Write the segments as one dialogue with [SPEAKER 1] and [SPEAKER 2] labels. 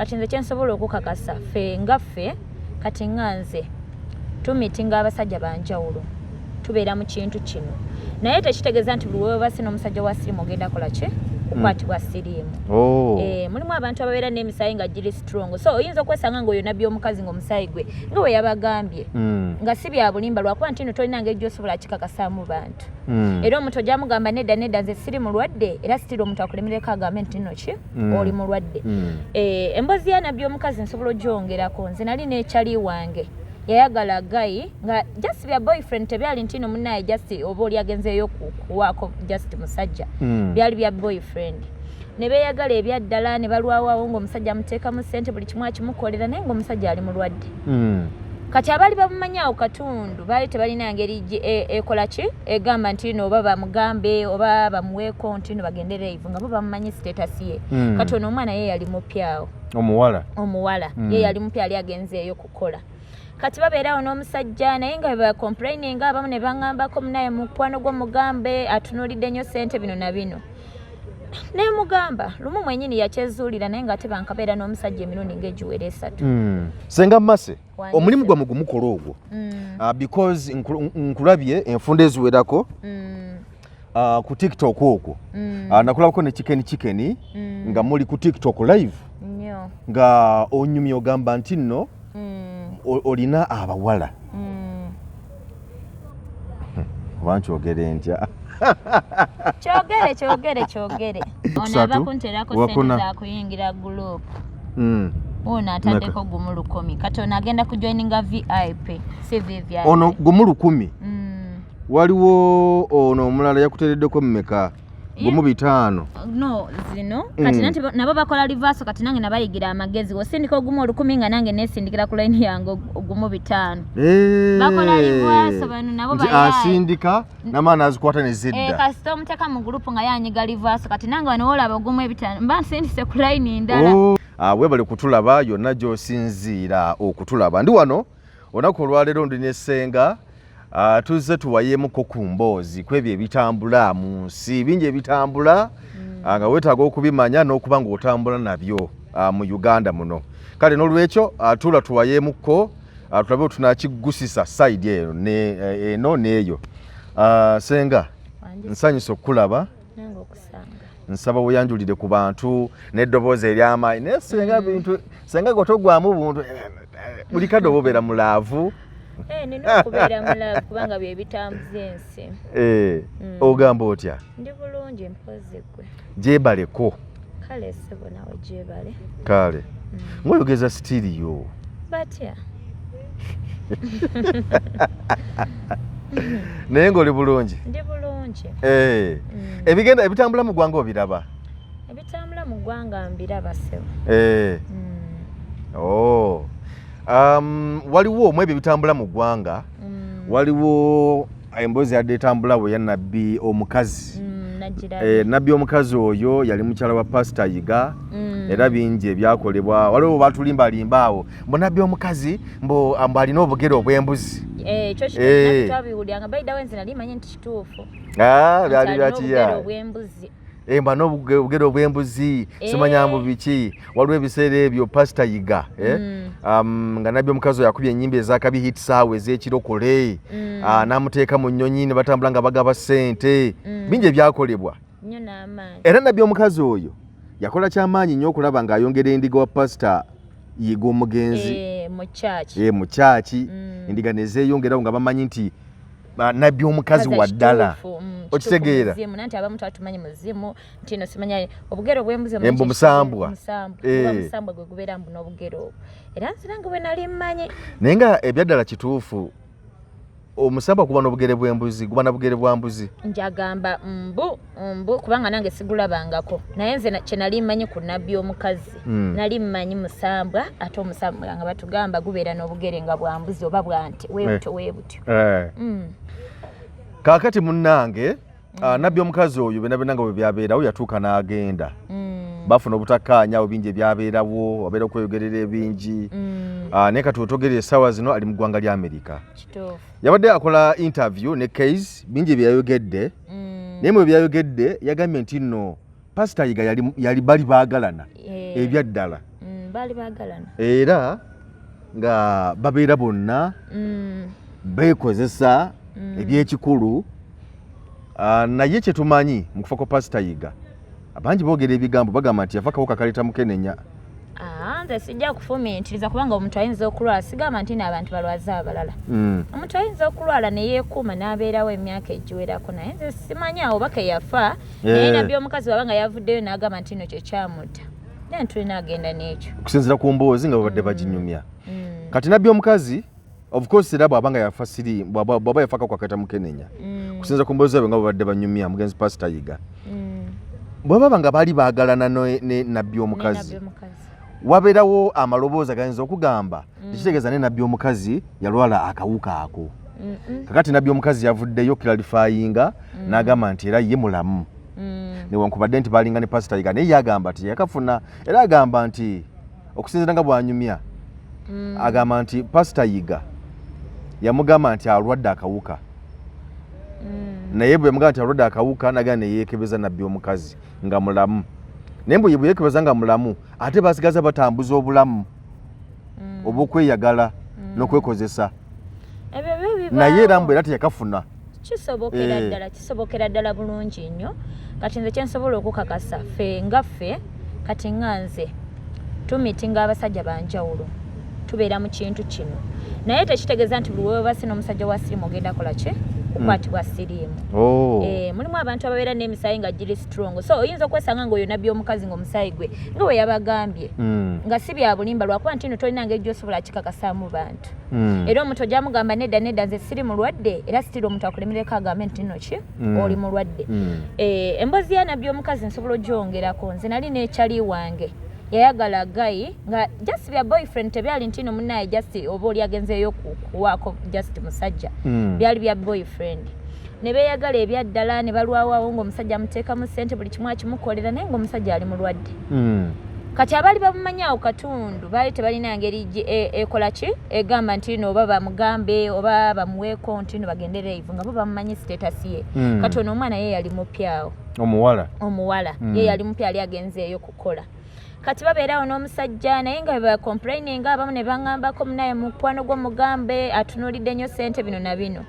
[SPEAKER 1] Kati nze kyensobola okukakasa, ffe nga ffe, kati nga nze tumitinga abasajja banjawulo, tubeera mu kintu kino, naye tekitegeeza nti buli webase n'omusajja wa siriimu ogenda kola ki, kukwatibwa siriimu. Eh, mulimu abantu ababeera n'emisaayi nga giri strong, so oyinza okwesanga nga oyo nabbi omukazi nga omusaayi gwe nga bwe yabagambye nga si bya bulimba, lwakuba nti no tolina ngeri gyosobola kikakasaamu bantu. Era omuntu ojja mugamba, "Nedda, nedda, nze siri mulwadde," era sitira omuntu akulemereko agambe nti no ki, oli mulwadde. Eh, emboozi ya nabbi omukazi nsobola ogyongerako. Nze nali n'ekyali wange yayagala guy nga just bya boyfriend, tebyali nti no munaye just oba oli agenzeeyo kuwaako just musajja. Byali bya boyfriend ne beeyagala ebyaddala ne balwawo ng'omusajja amuteekamu ssente, buli kimu akimukolera, naye ng'omusajja ali mulwadde. Kati abaali bamumanyi awo katundu baali tebalina ngeri ekola ki egamba nti no oba bamugambe oba bamuweeko nti no bagende live nga bo bamumanyi status ye. Kati ono omwana ye yali mupyawo.
[SPEAKER 2] Omuwala?
[SPEAKER 1] Omuwala. Ye yali mupya, yali agenzeeyo kukola. Kati babeerawo n'omusajja, naye nga bacomplaininga abamu ne baŋŋambako, "Munaye mukwano gwo mugambe atunuulidde nnyo ssente, bino na bino." Nemugamba lumu mwenyini yakyezuulira, naye nga ate bankabeera n'omusajja emirundi ng'egiwera 3.
[SPEAKER 2] Senga Mase,
[SPEAKER 1] Wange.
[SPEAKER 2] omulimu gwammwe gumukola ogwo? Because nkulabye enfunda eziwerako ku TikTok okwo. Nakulabako ne Chicken Chicken nga muli ku TikTok live
[SPEAKER 1] nnyo
[SPEAKER 2] nga onyumya, ogamba nti nno olina abawala. Oba nkyogere ntya?
[SPEAKER 1] Kyogere, kyogere, kyogere. Ono
[SPEAKER 2] Kusatu,
[SPEAKER 1] ava kunterako sente
[SPEAKER 2] wakuna.
[SPEAKER 1] za kuyingira group. Ono ataddeko 1000. Kati ono agenda kujoininga VIP, si VVIP.
[SPEAKER 2] Ono 1000. Waliwo ono omulala yakuteereddeko mmeka? 1050.
[SPEAKER 1] No, zino kati nanti nabo bakola reverse. Kati nange nabayigira amagezi, osindika 1000 nga nange nesindikira ku line yange 1050. Bakola reverse bano nabo.
[SPEAKER 2] Nti
[SPEAKER 1] Bayaye.
[SPEAKER 2] asindika namaani azikwata ne zidda.
[SPEAKER 1] Kasita omuteeka mu group nga yanyiga reverse. Kati nange wano wolaba 1050 mba nsindise ku line ndala.
[SPEAKER 2] Oh. Ah, weebale kutulaba yonna gy'osinziira okutulaba. Ndi wano olunaku olwaleero ndi ne Ssenga. Ah, tuzze tuwayeemuko ku mboozi ku ebyo ebitambula mu nsi, bingi ebitambula, ah, nga weetaaga okubimanya n'okuba ng'otambula nabyo, ah, mu Uganda muno. Kale n'olwekyo, ah, tuula tuwayeemukko, ah, tulabe tunakigusisa side eno eno n'eyo. Ah, Senga,
[SPEAKER 1] Wangi.
[SPEAKER 2] nsanyusa okukulaba.
[SPEAKER 1] Nange okusanga.
[SPEAKER 2] Nsaba weyanjulire ku bantu n'eddoboozi ery'amaanyi, naye senga bintu, senga gwe togwamu buntu, buli kadde oba obeera mu love.
[SPEAKER 1] Eh, nina okubeera mu love kubanga bye bitambuza ensi.
[SPEAKER 2] Eh, ogamba otya?
[SPEAKER 1] Ndi bulungi, mpozi gwe?
[SPEAKER 2] Gyebaleko.
[SPEAKER 1] Kale ssebo, nawe gyebale.
[SPEAKER 2] Kale ng'oyogeza sitiriyo.
[SPEAKER 1] Batya?
[SPEAKER 2] Naye ng'oli bulungi?
[SPEAKER 1] Ndi bulungi.
[SPEAKER 2] Eh, ebigenda ebitambula mu ggwanga obiraba?
[SPEAKER 1] Ebitambula mu ggwanga mbiraba, ssebo.
[SPEAKER 2] Eh, oh. Waliwo mu ebyo ebitambula mu ggwanga, waliwo emboozi yadde etambula bwe ya nabbi omukazi.
[SPEAKER 1] Nagirabye.
[SPEAKER 2] Eh, nabbi omukazi oyo yali mukyala wa Pasita Yiga. Era bingi ebyakolebwa, waliwo batulimbalimba awo mbu nabbi omukazi mbu alina obugere obw'embuzi.
[SPEAKER 1] Eh, ekyo
[SPEAKER 2] Eh.
[SPEAKER 1] kituufu, twabiwuliranga. By the way, nze nali manyi nti kituufu.
[SPEAKER 2] Ah,
[SPEAKER 1] Nti
[SPEAKER 2] byali
[SPEAKER 1] alina
[SPEAKER 2] byakiya.
[SPEAKER 1] obugere obw'embuzi.
[SPEAKER 2] Eh, mbu alina obugere obw'embuzi, simanya mbu biki. Waliwo ebiseera ebyo Pasita Yiga, eh? Nga nabbi omukazi oyo akubye ennyimba ezakabi, hits awo ez'ekirokole. Ah, n'amuteeka mu nnyonyi ne batambula nga bagaba ssente. Bingi ebyakolebwa.
[SPEAKER 1] Nnyo n'amaanyi.
[SPEAKER 2] Era nabbi omukazi oyo yakola kyamaanyi nnyo okulaba ng'ayongera endiga wa Pasita Yiga omugenzi.
[SPEAKER 1] Eh, mu church.
[SPEAKER 2] Eh, mu kyaki. Endiga nezeeyongerawo nga bamanyi nti, ah, nabbi omukazi wa ddala.
[SPEAKER 1] Kituufu, kituufu.
[SPEAKER 2] Okitegeera?
[SPEAKER 1] Muzimu, nanti abamu twatumanyi muzimu nti no simanya obugere obw'embuzi.
[SPEAKER 2] Embu musambwa.
[SPEAKER 1] Musambwa.
[SPEAKER 2] Eh.
[SPEAKER 1] Guba musambwa gwe gubeera mbu n'obugere obwo, era nze nange bwe nali mmanyi.
[SPEAKER 2] Naye nga ebyaddala kituufu, omusambwa guba n'obugere bw'embuzi, guba na bugere bwa mbuzi?
[SPEAKER 1] Njagamba mbu kubanga nange sigulabangako, naye nze kye nali mmanyi ku nabbi omukazi, nali mmanyi musambwa, ate omusambwa nga batugamba gubeera n'obugere nga bwa mbuzi oba bwa nte, weebutyo weebutyo.
[SPEAKER 2] Eh. Kaakati munnange, ah, nabbi omukazi oyo byonna byonna nga bwe byabeerawo, yatuuka n'agenda. Bafuna obutakkaanya awo, bingi ebyabeerawo, wabeera okweyogerera ebingi. Ah, naye kati otogera essaawa zino ali mu ggwanga lya Amerika. Yabadde akola interview ne Case, bingi byeyayogedde. Naye mu byayogedde yagambye nti nno Pasita Yiga yali bali baagalana
[SPEAKER 1] Eh,
[SPEAKER 2] ebyaddala.
[SPEAKER 1] Baali baagalana.
[SPEAKER 2] Era nga babeera bonna beekozesa ebyekikulu. Naye kyetumanyi mu kufa kwa Pasita Yiga, abangi boogera ebigambo, bagamba nti yafa kawuka kaleeta mukenenya.
[SPEAKER 1] Ah, nze sijja kufumiitiriza kubanga omuntu ayinza okulwala. Sigamba nti n'abantu balwaze abalala. Omuntu ayinza okulwala ne yeekuuma n'abeerawo emyaka egiwerako, naye nze simanyi awo oba keyafa. Naye nabbi omukazi bw'aba nga yavuddeyo n'agamba nti no kyekyamutta, naye tulina agenda n'ekyo.
[SPEAKER 2] Okusinziira ku mboozi nga babadde baginyumya. Kati nabbi omukazi, of course, era bw'aba nga yafa siri, bw'aba yafa akawuka kaleeta mukenenya, kusinziira ku mboozi zaabwe nga babadde banyumya, mugenzi Pasita Yiga, bwe baba nga baali baagalana ne nabbi omukazi,
[SPEAKER 1] Ne nabbi omukazi.
[SPEAKER 2] Wabeerawo amaloboozi agayinza okugamba tekitegeeza ne nabbi omukazi yalwala akawuka ako. Kakati nabbi omukazi yavuddeyo clarifyinga n'agamba nti era ye mulamu, newankubadde nti balinga ne Pasita Yiga, naye yagamba nti yakafuna. Era agamba nti okusinziira nga bw'anyumya, agamba nti Pasita Yiga yamugamba nti alwadde akawuka, naye bwe yamugamba nti alwadde akawuka, nagamba neyeekebeza nabbi omukazi nga mulamu. Naye bwe yeekebeza nga mulamu, ate basigaza batambuza obulamu obw'okweyagala n'okwekozesa.
[SPEAKER 1] Ebyo byo bibaawo.
[SPEAKER 2] Naye era mbu era teyakafuna.
[SPEAKER 1] Kisobokera ddala, kisobokera ddala bulungi nnyo. Kati nze kyensobola okukakasa, ffe nga ffe, kati nga nze, tumeetinga abasajja banjawulo, tubeera mu kintu kino, naye tekitegeeza nti buli webase n'omusajja wa siriimu ogenda kola ki, kukwatibwa siriimu.
[SPEAKER 2] Oh.
[SPEAKER 1] Eh, mulimu abantu ababeera n'emisaayi nga giri strong, so oyinza okwesanga nga oyo nabbi omukazi nga omusaayi gwe nga bwe yabagambye, nga si bya bulimba, lwakuba nti no tolina ngeri gy'osobola kikakasaamu bantu. Era omuntu ojja mugamba, "Nedda, nedda, nze siri mulwadde," era sitira omuntu akulemereko agambe nti nno ki, oli mulwadde. Eh, emboozi ya nabbi omukazi nsobola ogyongerako. Nze nali n'ekyali wange yayagala guy nga just bya boyfriend, tebyali nti no munnaye just oba oli agenzeeyo kuwaako just musajja. Byali bya boyfriend ne beeyagala ebyaddala, ne balwawawo ng'omusajja amuteekamu ssente, buli kimu akimukolera, naye ng'omusajja ali mulwadde. Kati abaali bamumanyi awo katundu baali tebalina ngeri ekola ki egamba nti no oba bamugambe oba bamuweeko nti no bagende live, nga bo bamumanyi status ye. Kati ono omwana ye yali mupyawo.
[SPEAKER 2] Omuwala.
[SPEAKER 1] Omuwala. Ye yali mupya, yali agenzeeyo kukola. Kati babeerawo n'omusajja, naye nga bacomplaininga abamu ne baŋŋambako, "Munaye mukwano gwo mugambe atunuulidde nnyo ssente, bino na bino."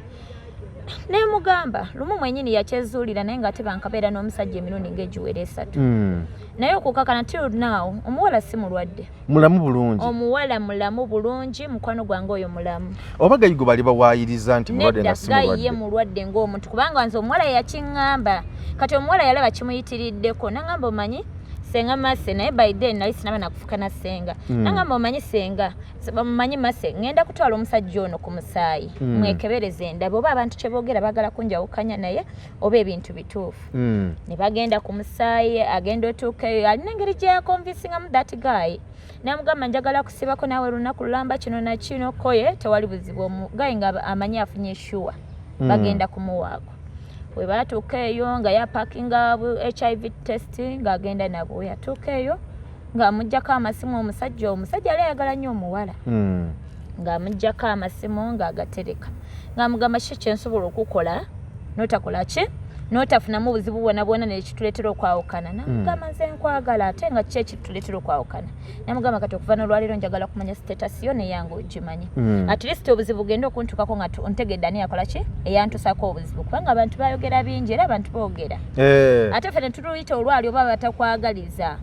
[SPEAKER 1] Nemugamba lumu mwenyini yakyezuulira, naye nga ate bankabeera n'omusajja emirundi ng'egiwera 3. Naye okukakana, till now omuwala si mulwadde.
[SPEAKER 2] Mulamu bulungi.
[SPEAKER 1] Omuwala mulamu bulungi, mukwano gwange oyo mulamu.
[SPEAKER 2] Oba guy gwe bali bawaayiriza nti mulwadde
[SPEAKER 1] Nedda.
[SPEAKER 2] nga si
[SPEAKER 1] Guy ye
[SPEAKER 2] mulwadde.
[SPEAKER 1] Mulwadde ng'omuntu, kubanga nze omuwala yakiŋŋamba. Kati omuwala yalaba kimuyitiriddeko, naŋŋamba, "Omanyi senga Mase," naye by then nali sinaba nakufuka na senga. Naŋŋamba, "Omanyi senga, omanyi Mase, ŋŋenda kutwala omusajja ono ku musaayi, mwekebereze endaba oba abantu kye boogera baagala kunjawukanya naye oba ebintu bituufu." Ne bagenda ku musaayi. Agenda otuuka eyo, alina engeri gye yaconvincingamu that guy, namugamba, "Njagala kusibako naawe lunaku lulamba, kino na kino." Koye tewali buzibu, omuguy nga amanyi afunye sure, bagenda kumuwaako. We baatuuka eyo nga yapakinga HIV test ng'agenda nabo. We yatuuka eyo ng'amugjako amasimu omusajja. Omusajja yali ayagala nnyo omuwala. Ng'amugjako amasimu ng'agatereka, ng'amugamba, "Ki kyensobola okukola notakola ki, notafunamu buzibu bwona bwona nekituleetera okwawukana?" Namugamba, "Nze nkwagala, ate nga ki ekituleetera okwawukana?" Namugamba, "Kati okuva n'olwaleero njagala kumanya status yo neyange ogimanyi. At least obuzibu genda okuntukako nga ntegedde ani yakola ki eyantusako obuzibu, kubanga abantu bayogera bingi, era abantu boogera."
[SPEAKER 2] Eh.
[SPEAKER 1] Ate ffe ne tuluyita olwali oba batakwagaliza.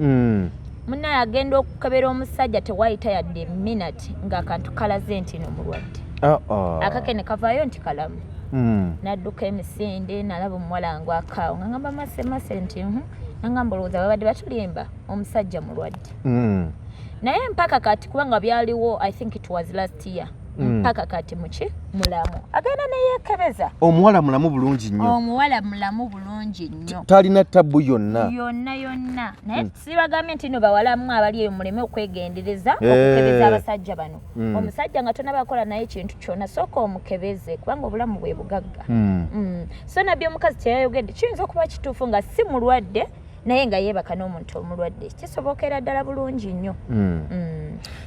[SPEAKER 1] Munnaye agenda okukebera omusajja, tewayita yadde minute ng'akantu kalaze nti no mulwadde.
[SPEAKER 2] Ah, ah.
[SPEAKER 1] Akake ne kavaayo nti kalamu. Nadduka emisinde, nalaba omuwala ngwakaawo, nga ngamba, "Mase, Mase," nti, Nangamba, "Olowooza babadde batulimba? Omusajja mulwadde." Naye mpaka kati, kubanga byaliwo, I think it was last year, mpaka kati muki mulamu, agenda neyeekebeza.
[SPEAKER 2] Omuwala mulamu bulungi nnyo.
[SPEAKER 1] Omuwala mulamu bulungi nnyo.
[SPEAKER 2] Talina tabu yonna.
[SPEAKER 1] Yonna yonna. Naye sibagambye nti no bawalamu abali eyo muleme okwegendereza okukebeza abasajja bano. Omusajja nga tonabakola naye kintu kyonna, sooka omukebeze, kubanga obulamu bwe bugagga. So nabbi omukazi kyeyayogedde kiyinza okuba kituufu, nga si mulwadde naye nga yeebaka n'omuntu omulwadde, kisobokera ddala bulungi nnyo.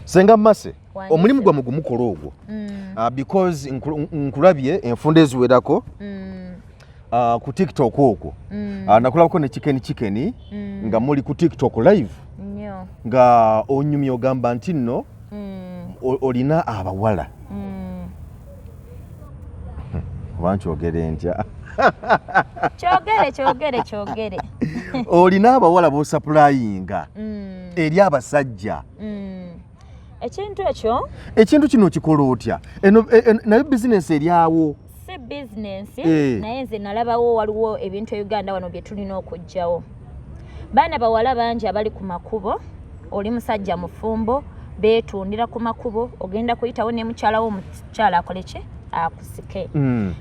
[SPEAKER 2] Senga Mase,
[SPEAKER 1] Wange
[SPEAKER 2] omulimu
[SPEAKER 1] se.
[SPEAKER 2] gwammwe gumukola ogwo, because nkulabye enfunda eziwerako ku TikTok okwo. Nakulabako ne Chicken Chicken nga muli ku TikTok live.
[SPEAKER 1] Nnyo.
[SPEAKER 2] Nga onyumya ogamba nti nno olina abawala. Oba nkyogere ntya?
[SPEAKER 1] Kyogere, kyogere, kyogere.
[SPEAKER 2] Olina abawala b'osupplyinga eri abasajja.
[SPEAKER 1] Ekintu ekyo
[SPEAKER 2] Ekintu kino okikola otya? Eno nayo bizinesi eri awo?
[SPEAKER 1] Si bizinensi. Naye nze nalabawo waliwo ebintu e Uganda wano bye tulina okuggyawo. Baana bawala bangi abali ku makubo, oli musajja mufumbo, beetundira ku makubo, ogenda kuyitawo ne mukyala wo, omukyala akole ki? Akusike.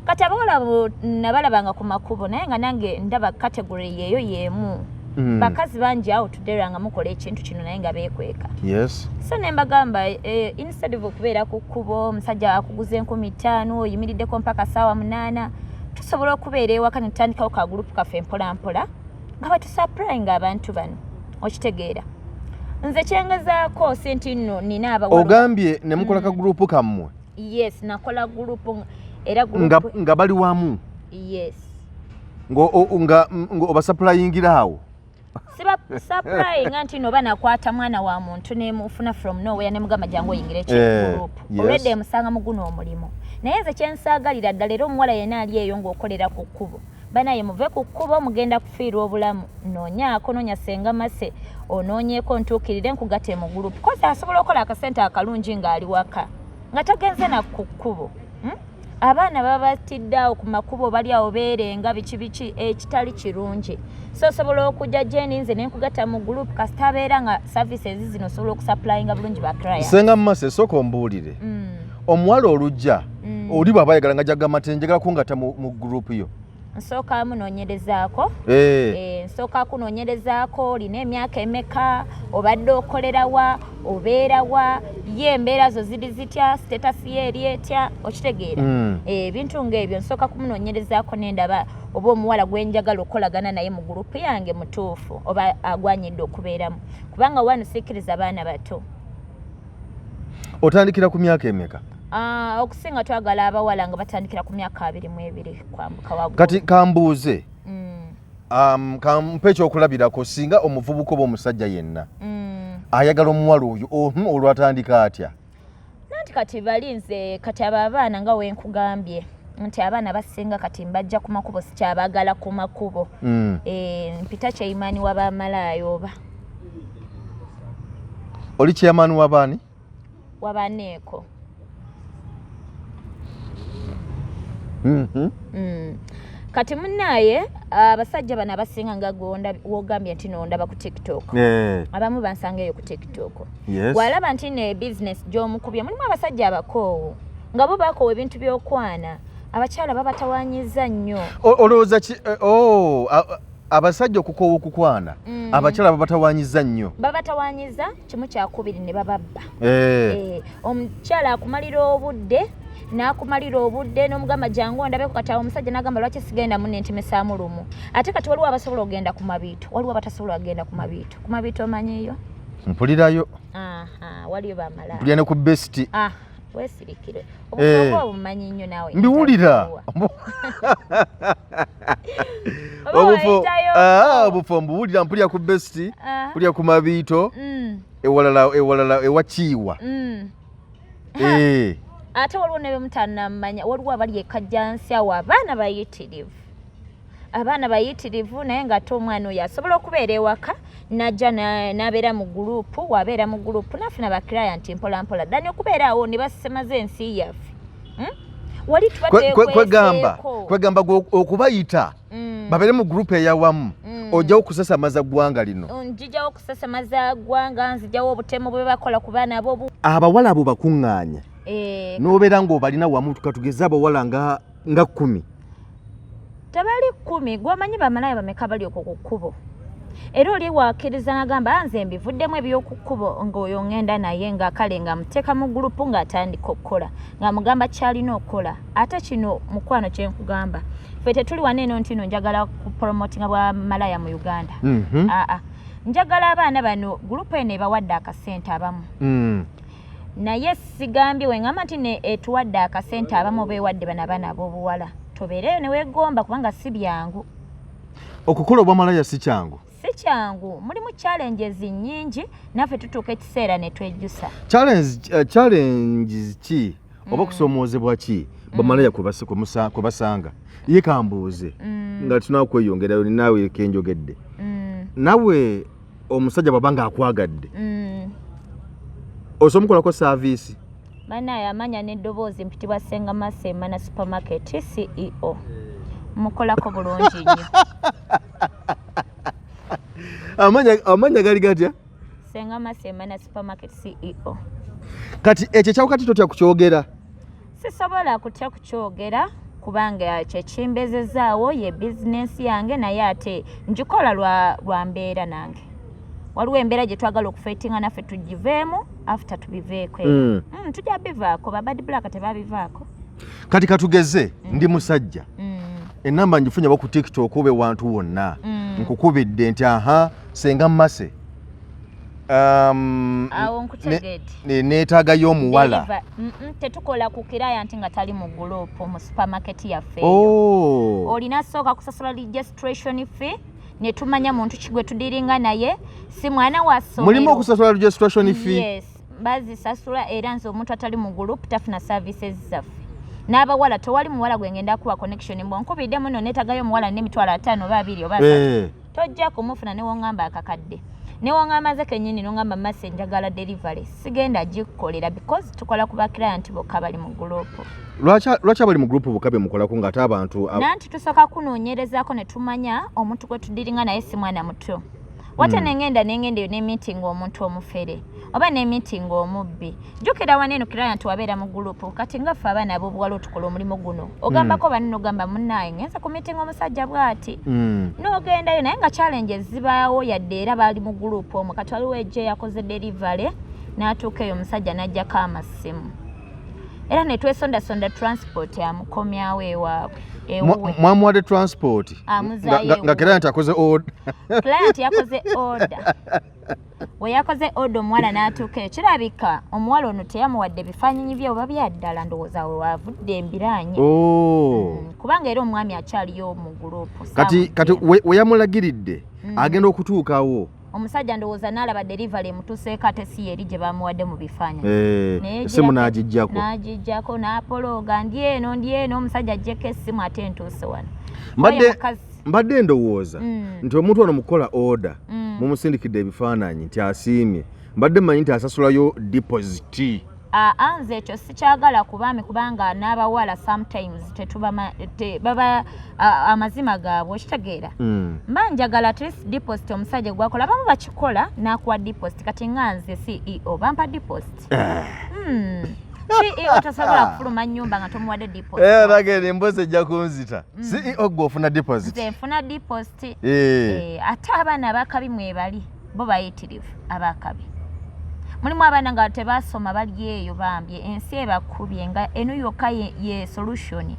[SPEAKER 1] Kati abawala abo nabalabanga ku makubo, naye nga nange ndaba category yeeyo yeemu. Bakazi bangi awo tudera nga mukola ekintu kino naye nga beekweka. So ne mbagamba, instead of okubeera ku kkubo, omusajja akuguza 5000, oyimiriddeko mpaka saawa 8, tusobola okubeera ewaka ne tutandikawo ka group kaffe mpola mpola nga batusupplyinga abantu bano. Okitegeera? Nze kyengezaako si nti nno nina abawala.
[SPEAKER 2] Ogambye ne mukola ka group kammwe?
[SPEAKER 1] Yes, nakola group era
[SPEAKER 2] nga, nga bali wamu?
[SPEAKER 1] Yes.
[SPEAKER 2] Nga obasupplyingira awo?
[SPEAKER 1] Siba supplyinga nti no banakwata mwana wa muntu nemufuna from nowhere nemugamba jangu oyingire group. Already emusanga mu guno omulimu. Naye nze kyensaagalira ddala, era omuwala yenna ali eyo ng'okolera ku kkubo, banaye muve ku kkubo, mugenda kufiirwa obulamu. Noonyaako, noonya Senga Mase, onoonyeeko ntuukirire nkugate mu group, 'cause asobola okukola akasente akalungi ng'ali waka nga tagenze na ku kkubo, Abaana babatidde awo ku makubo, bali awo beerenga biki biki ekitali kirungi. So osobola okujja jeni nze nenkugatta mu group, kasita abeera nga services zino osobola okusupplyinga bulungi ba client.
[SPEAKER 2] Senga Mase, sooka ombuulire. Omuwala olujja, oli bw'aba ayagala nga jagamba nti njagala kungatta mu group yo,
[SPEAKER 1] Nsooka munoonyerezaako. Nsooka kunoonyerezaako, olina emyaka emeka, obadde okolerawa, obeerawa, ye embeera zo ziri zitya, status ye eri etya, okitegeera? Ebintu ng'ebyo nsooka kumunoonyerezaako nendaba oba omuwala gwe njagala okukolagana naye mu group yange mutuufu oba agwanyidde okubeeramu, kubanga wano sikkiriza baana bato.
[SPEAKER 2] Otandikira ku myaka emeka?
[SPEAKER 1] Ah, okusinga twagala abawala nga batandikira ku myaka 22 kwambuka waggulu.
[SPEAKER 2] Kati kambuuze, kampe ekyokulabirako, singa omuvubuka oba omusajja yenna ayagala omuwala oyo, olwatandika atya?
[SPEAKER 1] Nanti kati bali nze kati abo abaana nga wenkugambye nti abaana basinga kati mbajja ku makubo, sikyabagala ku makubo. Mpita chairman w'abamalaayo oba.
[SPEAKER 2] Oli chairman w'abaani?
[SPEAKER 1] Wabaneeko. Kati munaaye abasajja bano abasinga nga wogambye nti nondaba ku TikTok, abamu bansanga eyo ku TikTok. Walaba nti ne business gy'omukubye mulimu abasajja abakoowu nga bo bakoowa ebintu by'okwana, abakyala babatawanyiza nnyo.
[SPEAKER 2] Olowooza ki oh, abasajja okukoowa okukwana, abakyala babatawanyiza nnyo?
[SPEAKER 1] Babatawanyiza kimu kyakubiri ne bababba. Omukyala akumalira obudde n'akumalira obudde n'omugamba jangu ondabeko, kati awo omusajja n'agamba lwaki sigenda munne ntemesaamu lumu. Ate kati waliwo abasobola okugenda ku mabiito, waliwo abatasobola kugenda ku mabiito. Ku mabiito omanyiyo?
[SPEAKER 2] Mpulirayo.
[SPEAKER 1] Aha, waliyo bamala.
[SPEAKER 2] Mpulira ne ku best.
[SPEAKER 1] Ah, weesirikire. Obufumbo obumanyi nnyo naawe.
[SPEAKER 2] Mbiwulira.
[SPEAKER 1] Oba wayitayo.
[SPEAKER 2] Ah, obufo mbuwulira, mpulira ku best, mpulira ku mabiito, ewalala ewalala ewakiiwa.
[SPEAKER 1] Ate waliwo ne bemutanamanya, waliwo abali ekajjansi awo, abaana bayitirivu, abaana bayitirivu, naye ng'ate omwana oyo asobola okubeera ewaka najja n'abeera mu group, wabeera mu group n'afuna ba client mpola mpola ddani okubeera awo ne basemaza ensi yaffe. Wali tuba
[SPEAKER 2] Kwegamba
[SPEAKER 1] twekweseeko.
[SPEAKER 2] Kwegamba gwe okubayita babeere mu group eyawamu, ojjawo okusasamaza ggwanga lino.
[SPEAKER 1] Njijawo okusasamaza ggwanga, nzijawo obutemu bwe bakola ku baana abo.
[SPEAKER 2] Abawala abo bakuŋŋaanya n'obeera ng'obalina wamu, katugeze abawala nga 10.
[SPEAKER 1] Tebali 10. Gwomanyi bamalaaya bameka bali okwo ku kkubo? Era oli wakkiriza n'agamba, "Ah, nze mbivuddemu eby'oku kkubo," ng'oyo ŋŋenda naye nga kale nga muteeka mu group ng'atandika okukola, ng'amugamba ky'alina okukola. Ate kino mukwano kyenkugamba, ffe tetuli wano eno nti no njagala kupromotinga bwa malaya mu Uganda. Aa, njagala abaana bano group eno ebawadde akasente abamu. Naye sigambye wengamba nti ne etuwadde akasente abamu, beewadde bano abaana ab'obuwala, tobeereyo ne weegomba, kubanga si byangu.
[SPEAKER 2] Okukola obwamalaya si kyangu.
[SPEAKER 1] Si kyangu, mulimu challenges nnyingi, naffe tutuuka ekiseera ne twejjusa.
[SPEAKER 2] Challenges ki oba kusoomoozebwa ki bamalaya kwe basanga? Ye kambuuze nga tunakweyongerayo naawe kenjogedde, nawe omusajja bw'aba nga akwagadde, osobola omukolako service?
[SPEAKER 1] Banaye, amanya n'eddoboozi, mpitibwa Senga Mase, Mana Supermarket CEO. Mukolako bulungi nnyo.
[SPEAKER 2] Amanya gali gatya?
[SPEAKER 1] Senga Mase, Mana Supermarket CEO.
[SPEAKER 2] Kati ekyo ekyawakati totya kukyogera?
[SPEAKER 1] Sisobola kutya kukyogera kubanga kyekimbezezaawo ye bizinensi yange, naye ate ngikola lwa mbeera nange. Waliwo embeera gye twagala okufightinga naffe tugiveemu, after tubiveeko. Tujja bivaako, ba Bad Black tebabivaako.
[SPEAKER 2] Kati katugeze ndi musajja, enamba ngifunye oba ku TikTok oba ewantu wonna, nkukubidde nti, "Aha, Senga Mase,
[SPEAKER 1] Awo nkutegedde.
[SPEAKER 2] Neetaagayo omuwala."
[SPEAKER 1] Tetukola ku client nga tali mu group mu supermarket yaffe eyo. Olina sooka kusasula registration fee ne tumanya muntu ki gwe tudealinga naye, si mwana wa ssomero.
[SPEAKER 2] Mulimu okusasula registration fee?
[SPEAKER 1] Yes, bazisasula. Era nze omuntu atali mu group tafuna services zaffe. N'abawala, tewali muwala gwe ngenda kuwa connection mbwe nkubidde muno neetagayo omuwala n'emitwalo 50 oba 20 oba 30. Tojja kumufuna newoŋŋamba akakadde, newoŋŋamba nze kennyini noŋŋamba, "Mase, njagala delivery," sigenda gikukolera because tukola ku baclient bokka bali mu group.
[SPEAKER 2] Lwaki abali mu group bokka be mukolako ng'ate abantu
[SPEAKER 1] Nanti tusooka kunoonyerezaako ne tumanya omuntu gwe tudealinga naye si mwana muto. Wate nengenda eyo nemeeting omuntu omufere oba nemeeting omubbi. Jjukira wano eno client wabeera mu group. Kati nga ffe abaana ab'obuwala otukola omulimu guno, ogambako banne, ogamba, "Munnaye, ngenze ku meeting omusajja bw'ati." N'ogendayo naye nga challenges zibaawo yadde era baali mu group omwo. Kati waliwo ejje yakoze delivery n'atuuka eyo, omusajja n'ajjako amasimu, era ne twesondasonda transport amukomyawo ewaabwe, ewuwe.
[SPEAKER 2] Mwamuwadde transport?
[SPEAKER 1] Amuzaayo
[SPEAKER 2] Nga
[SPEAKER 1] ewuwe.
[SPEAKER 2] client akoze order?
[SPEAKER 1] Client yakoze order. We yakoze order, omuwala n'atuuka eyo, kirabika omuwala ono teyamuwadde bifaananyi bye oba byaddala, ndowooza we waavudde embiranye. Kubanga era omwami akyaliyo mu group.
[SPEAKER 2] Kati we yamulagiridde, agenda okutuukawo,
[SPEAKER 1] Omusajja ndowooza n'alaba delivery emutuuseeko ate si yeri gye bamuwadde mu bifaananyi. Naye
[SPEAKER 2] essimu n'agiggyako.
[SPEAKER 1] N'agiggyako n'apolooga, "Ndi eno, ndi eno," omusajja aggyeko essimu, ate ntuuse wano. Oyo mukazi.
[SPEAKER 2] Mbadde ndowooza nti omuntu ono mukukola order mumusindikidde ebifaananyi nti asiimye, mbadde mmanyi nti asasulayo deposit.
[SPEAKER 1] Aa, nze ekyo sikyagala ku baami kubanga n'abawala sometimes tetubama baba amazima gaabwe, okitegeera? Mba njagala at least deposit omusajja gwakola. Abamu bakikola n'akuwa deposit. Kati nga nze CEO bampa deposit. CEO tasobola kufuluma nnyumba nga tomuwadde deposit.
[SPEAKER 2] Eh, nage emboozi ejja kunzita. CEO gwe ofuna deposit?
[SPEAKER 1] Nze nfuna deposit. Eh, ate abaana abakabi mwebali, bo bayitirivu abakabi. Mulimu abaana nga tebasoma, bali eyo bambi ensi ebakubye nga eno yokka ye solution.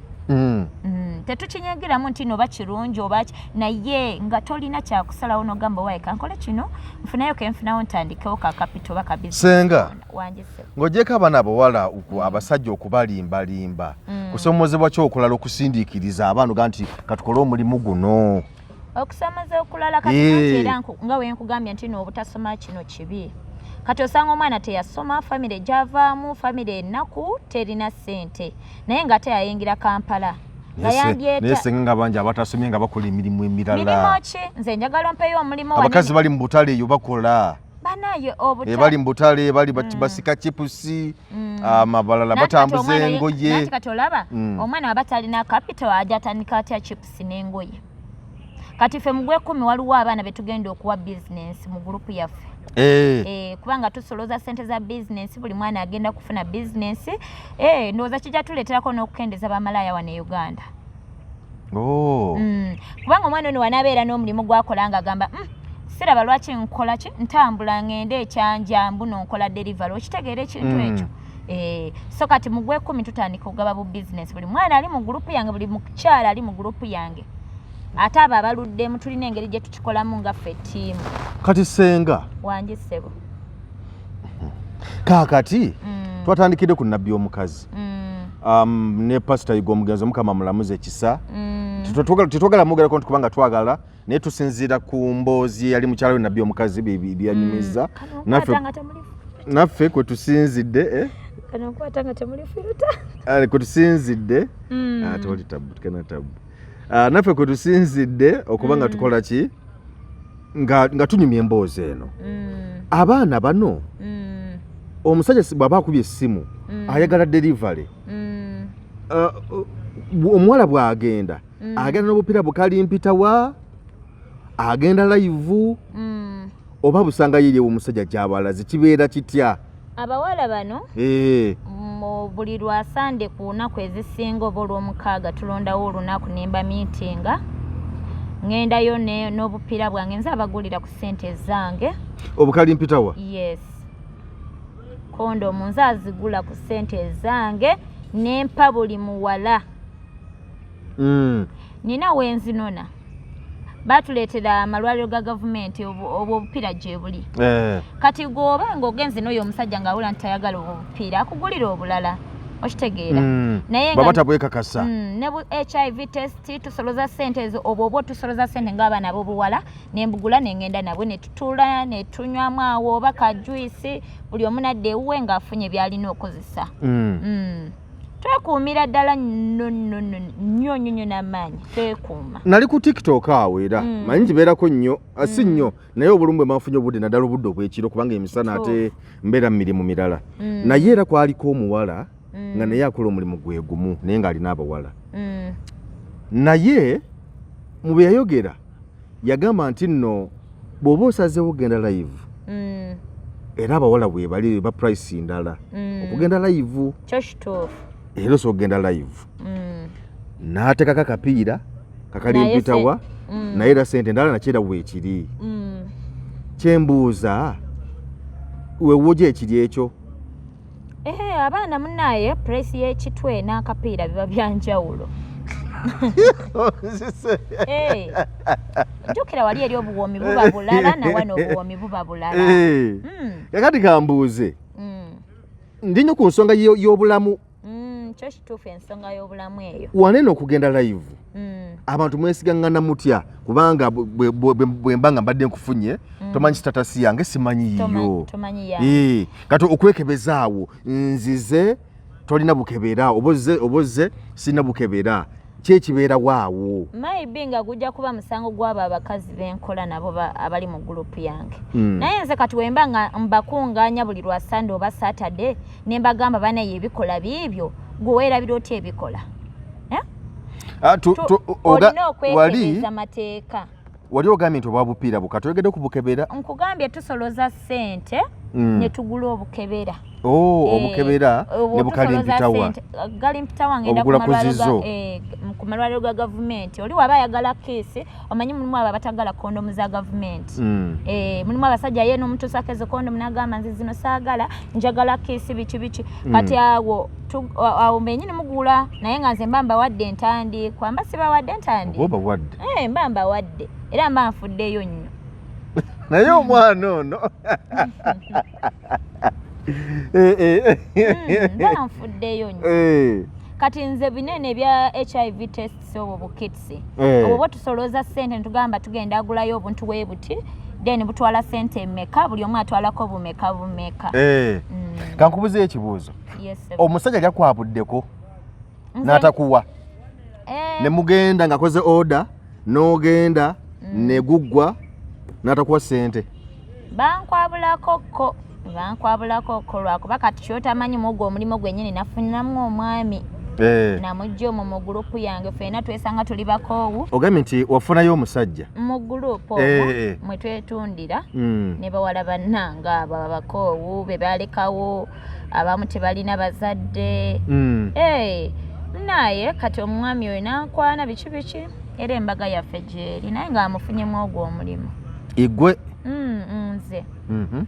[SPEAKER 1] Tetukinyegeramu nti no oba kirungi oba naye nga tolina kyakusalawo nogamba, "Waaye kankole kino nfunayo kenfunawo ntandikewo ka capital oba ka business."
[SPEAKER 2] Senga,
[SPEAKER 1] Wanjise.
[SPEAKER 2] ng'ogyeko abaana abawala abasajja okubalimbalimba, kusoomozebwa ki okulala okusindiikiriza abaana oga nti katukole omulimu guno?
[SPEAKER 1] Okusomoza okulala kati anti era nga wenkugambye nti no obutasoma kino kibi. Kati osanga omwana teyasoma, famire gyavaamu famire ennaku, terina ssente, naye nga ate yayingira Kampala nga yandyeta.
[SPEAKER 2] Naye senga, nga bangi abatasomye nga bakola emirimu emirala.
[SPEAKER 1] Mirimu ki? Nze njagala ompeyo omulimu
[SPEAKER 2] Abakazi bali mu butale eyo bakola.
[SPEAKER 1] Banaye,
[SPEAKER 2] Eh, bali mu butale, bali basika chipusi, abalala
[SPEAKER 1] Nanti kati
[SPEAKER 2] batambuza engoye.
[SPEAKER 1] Nanti kati olaba omwana waba talina capital, ajja atandika atya chipusi n'engoye? Kati ffe mu gwekumi waliwo abaana betugenda okuwa bizinensi mu group yaffe. Eh, kubanga tusoloza sente za bizinensi, buli mwana agenda kufuna bizinensi. Eh, ndowooza kijja tuleeterako n'okukendeza bamalaaya wano e Uganda. Kubanga omwana ono wanaabeera n'omulimu gwakola nga agamba, siraba lwaki nkola ki, ntambula ngende ekyanja mbuno nkola delivery," okitegeera ekintu ekyo? Eh, so kati mu gwekumi tutandika okugaba bu bizinensi, buli mwana ali mu group yange, buli mukyala ali mu group yange, ate abo abaluddemu tulina engeri gye tukikolamu nga ffe ttiimu.
[SPEAKER 2] Kati senga,
[SPEAKER 1] Wangi ssebo.
[SPEAKER 2] Kaakati twatandikidde ku nabbi omukazi ne Pasita Yiga omugenzi, Omukama mulamuze ekisa. Tetwagala mwogerako nti kubanga twagala Naye tusinziira ku mboozi eyali mukyala we nabbi omukazi byanyumiza naffe kwe tusinzidde, eh? Kwe tusinzidde ah, tewali tabu, tukena tabu. Ah, naffe kwe tusinzidde okuba nga tukola ki nga tunyumya emboozi eno. Abaana bano, omusajja bw'aba akubye essimu ayagala delivery, omuwala bw'agenda, agenda n'obupiira bukalimpitawa, agenda live, oba busanga yeri omusajja gy'abalaze, kibeera kitya?
[SPEAKER 1] Abawala bano, mu buli lwa Sande ku lunaku ezisinga oba Olwomukaaga, tulondawo olunaku nemba miitinga, ŋŋendayo n'obupiira bwange, nze abagulira ku ssente ezange.
[SPEAKER 2] Obukalimpitawa?
[SPEAKER 1] Yes, kondomu nze azigula ku ssente ezange, nempa buli muwala. Nina wenzinona, batuleetera amalwaliro ga gavumenti, obwo obupiira gye buli. Kati gwoba ng'ogenze n'oyo omusajja ng'awula nti tayagala obwo obupiira, akugulira obulala, okitegeera?
[SPEAKER 2] Naye baba tabwekakasa.
[SPEAKER 1] Ne bu HIV test tusoloza ssente ezo, obwo oba tusoloza ssente ng'abaana ab'obuwala, nembugula nengenda nabwe ne tutuula ne tunywamu awo oba ka juice, buli omu nadda ewuwe ng'afunye by'alina okukozesa. Twekuumira ddala nno nno nno nnyo nnyo nnyo n'amaanyi, twekuuma.
[SPEAKER 2] Nali ku TikTok awo era, manyi nkibeerako nnyo, si nnyo, naye obulumu bwe manfunye obudde, naddala obudde obw'ekiro, kubanga emisana ate mbeera mu mirimu mirala. Naye era kwaliko omuwala nga naye akola omulimu gwe gumu, naye ng'alina abawala. Naye mu bye yayogera yagamba nti nno bw'oba osazeewo okugenda live, era abawala bwe bali ba price ndala okugenda live.
[SPEAKER 1] Kyo kituufu.
[SPEAKER 2] Era osobola okugenda live n'ateekako akapiira kakalimpitawa, naye era sente endala nakyo era weekiri. Kyembuuza, wewoja ekiri ekyo?
[SPEAKER 1] Ehe, abaana munaye, price y'ekitwe n'akapiira biba byanjawulo. Eh, jjukira wali eri obuwoomi buba bulala, nawano obuwoomi buba bulala.
[SPEAKER 2] Kakati kambuuze, ndi nnyo ku nsonga y'obulamu.
[SPEAKER 1] Kyo kituufu, ensonga y'obulamu eyo.
[SPEAKER 2] Wanene okugenda live, abantu mwesigaŋŋana mutya? Kubanga bwe mba nga mbadde nkufunye, tomanyi status yange, simanyi yiyo.
[SPEAKER 1] Tomanyi yange.
[SPEAKER 2] Eh, kati okwekebeza awo, nzize tolina bukebera, oba ozze sirina bukebera, ki ekibeerawo awo?
[SPEAKER 1] Maybe nga gujja kuba musango gw'abo abakazi benkola nabo abali mu gurupu yange. Naye nze kati wemba nga mbakungaanya buli lwa Sande oba Saturday ne mbagamba, banaye ebikola biibyo, gwe weerabira otya ebikola? Eh?
[SPEAKER 2] Ah,
[SPEAKER 1] Olina okwekebeza mateeka.
[SPEAKER 2] Wali ogambye nti obwa bupiira buka toyogedde ku bukebera.
[SPEAKER 1] Nkugambye tusoloza ssente ne tugula obukebera.
[SPEAKER 2] Oh,
[SPEAKER 1] Eh,
[SPEAKER 2] obukebera
[SPEAKER 1] obwo
[SPEAKER 2] ne bukalimpitawa.
[SPEAKER 1] Tusoloza ssente, galimpitawa ngenda ku
[SPEAKER 2] Obugula ku
[SPEAKER 1] malwaliro
[SPEAKER 2] zizo.
[SPEAKER 1] Ku malwaliro ga gavumenti. Oli waba ayagala kiisi, omanyi mulimu abo abatagala kondomu za gavumenti. Mulimu abasajja ye n'omutuusako ezo kondomu n'agamba, nze zino saagala, njagala kiisi, biki biki. Kati awo mbenyini mugula, naye nga nze mba mbawadde entandikwa, mba sibawadde entandikwa.
[SPEAKER 2] Oba obawadde.
[SPEAKER 1] Mba mbawadde era mba nfuddeyo nnyo.
[SPEAKER 2] Naye omwana ono.
[SPEAKER 1] Mba nfuddeyo nnyo. Kati nze binene ebya HIV tests, obwo bukits, obwo bwo tusolooza ssente netugamba tugenda agulayo obuntu bwe buti, then butwala ssente emeka, buli omu atwalako bumeka bumeka.
[SPEAKER 2] Kankubuzeyo ekibuuzo.
[SPEAKER 1] Yes, sir.
[SPEAKER 2] Omusajja lyakwabuddeko
[SPEAKER 1] Nze-
[SPEAKER 2] n'atakuwa, ne mugenda ng'akoze order, n'ogenda neguggwa n'atakuwa ssente?
[SPEAKER 1] Bankwabulako ko, bankwabulako ko, lwakuba kati kyotamanyi mugwo omulimu gwennyini nafuniramu omwami. Namujja omwo mu gurupu yange, ffenna twesanga tuli bakoowu.
[SPEAKER 2] Ogambye nti wafunayo omusajja?
[SPEAKER 1] Mu gurupu omwo mwe twetundira ne bawala bannange abo abakoowu be balekawo, abamu tebalina bazadde. Naye kati omwami oyo nankwana biki biki, era embaga yaffe gyeri, naye ng'amufunyemu ogwo omulimu.
[SPEAKER 2] Igwe?
[SPEAKER 1] Nze.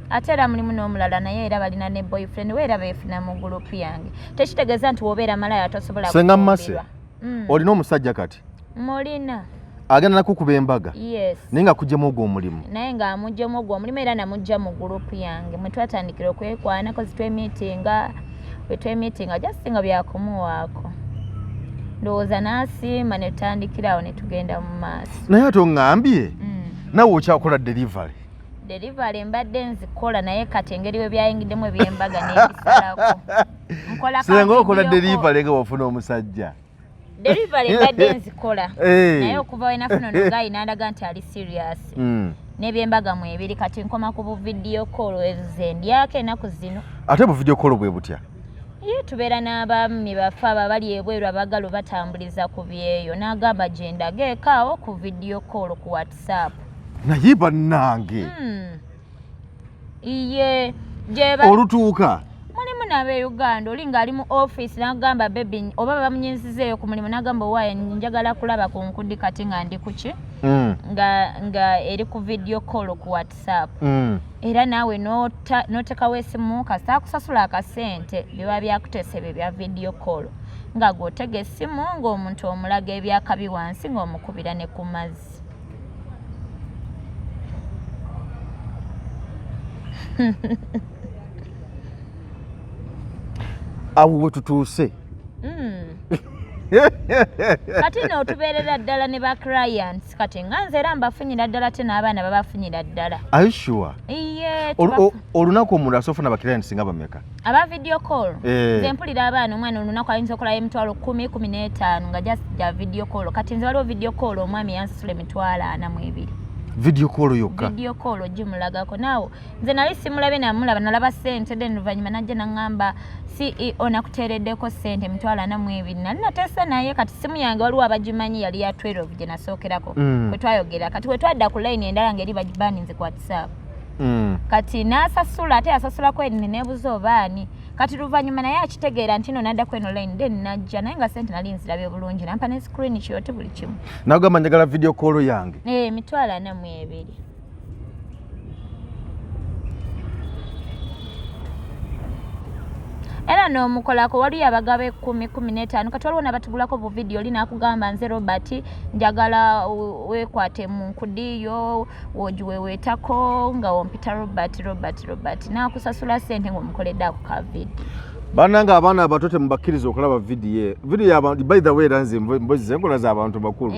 [SPEAKER 1] Ate era mulimu n'omulala, naye era balina ne boyfriend we, era beefuna mu gurupu yange. Tekitegeeza nti wobeera malaya tosobola
[SPEAKER 2] Senga Mase,
[SPEAKER 1] kufumbirwa.
[SPEAKER 2] Olina omusajja kati?
[SPEAKER 1] Mulina.
[SPEAKER 2] Agenda nakukuba embaga?
[SPEAKER 1] Yes.
[SPEAKER 2] Naye nga kujjemu ogwo omulimu?
[SPEAKER 1] Naye ng'amuggyemu ogwo omulimu, era namugja mu gurupu yange mwe twatandikira okwekwana, kozi twemiitinga, bwe twemiitinga just nga byakumuwaako. Ndowooza n'asiima ne tutandikira awo ne tugenda mu maaso.
[SPEAKER 2] Naye ate oŋŋambye nawe okyakola delivery?
[SPEAKER 1] Delivery mbadde nzikola, naye kati engeri we byayingiddemu ebyembaga n'ebisalako, nkola ka
[SPEAKER 2] Senga okola
[SPEAKER 1] video call.
[SPEAKER 2] delivery nga wafuna omusajja?
[SPEAKER 1] Delivery mbadde nzikola, naye okuva we nafuna ono guy n'andaga nti ali serious n'ebyembaga mwebiri, kati nkoma ku bu video call, ezo ze ndyako ennaku zino.
[SPEAKER 2] Ate bu video call bwe butya?
[SPEAKER 1] Ye tubeera n'abaami baffe abo abali ebweru abagala obatambuliza ku byeyo, n'agamba gye ndageeko awo ku video call ku WhatsApp.
[SPEAKER 2] Naye bannange.
[SPEAKER 1] Iye gyeba
[SPEAKER 2] Olutuuka
[SPEAKER 1] Mulimu n'abeuganda, oli ng'ali mu office n'agamba, "Baby," oba bamunyinzizeeyo ku mulimu, n'agamba, "Owaaye, njagala kulaba ku nkudi kati nga ndi kuki?" Nga eri ku video call ku WhatsApp. Era naawe n'otekawo esimu, kasita akusasula akasente, biba byakuteesa ebyo bya video call, nga gw'otega essimu ng'omuntu omulaga ebyakabi wansi, ng'omukubira ne ku mazzi.
[SPEAKER 2] Awo we tutuuse.
[SPEAKER 1] Kati nno otubeerera ddala ne ba clients, kati nga nze era mbafunyira ddala, ate n'abaana babafunyira ddala.
[SPEAKER 2] Are you sure?
[SPEAKER 1] Iye.
[SPEAKER 2] Olunaku omuntu asobola ofuna baklients nga bameka?
[SPEAKER 1] Aba video call?
[SPEAKER 2] Eh.
[SPEAKER 1] Nze mpulira abaana, omwana olunaku ayinza okolayo 100,000, 15,000, nga just ja video call. Kati nze waliwo video call omwami yansasula 42,000.
[SPEAKER 2] Video call yokka?
[SPEAKER 1] Video call ogimulagako naawe. Nze nali simulabe, namulaba nalaba sente, then oluvannyuma najja naŋŋamba, "CEO, nakuteereddeko sente 42,000." Nali nateesa naye. Kati simu yange waliwo abagimanyi, yali ya 12 gye nasookerako kwe twayogera. Kati we twadda ku line endala ng'eri bagibaninze ku WhatsApp. Kati n'asasula, ate yasasulako eni, nebuuza obaani. Kati luvannyuma naye akitegeera nti no naddako eno line, then najja naye nga sente nali nzirabye bulungi, nampa ne screenshot, buli kimu.
[SPEAKER 2] Nagamba, "Njagala video call yange."
[SPEAKER 1] Eh, 42,000. Era n'omukolako, waliyo abagaba 10, 15. Kati waliwo nabatugulako bu video, oli nakugamba, "Nze Robert, njagala weekwate mu nkudiyo wogiweweetako nga wompita Robert, Robert, Robert," nakusasula sente ng'omukoledde ako ka video.
[SPEAKER 2] Bannange, abaana abato temubakkiriza okulaba vidiyo, vidiyo y'abantu. By the way, era nze mbozi zenkola z'abantu bakulu,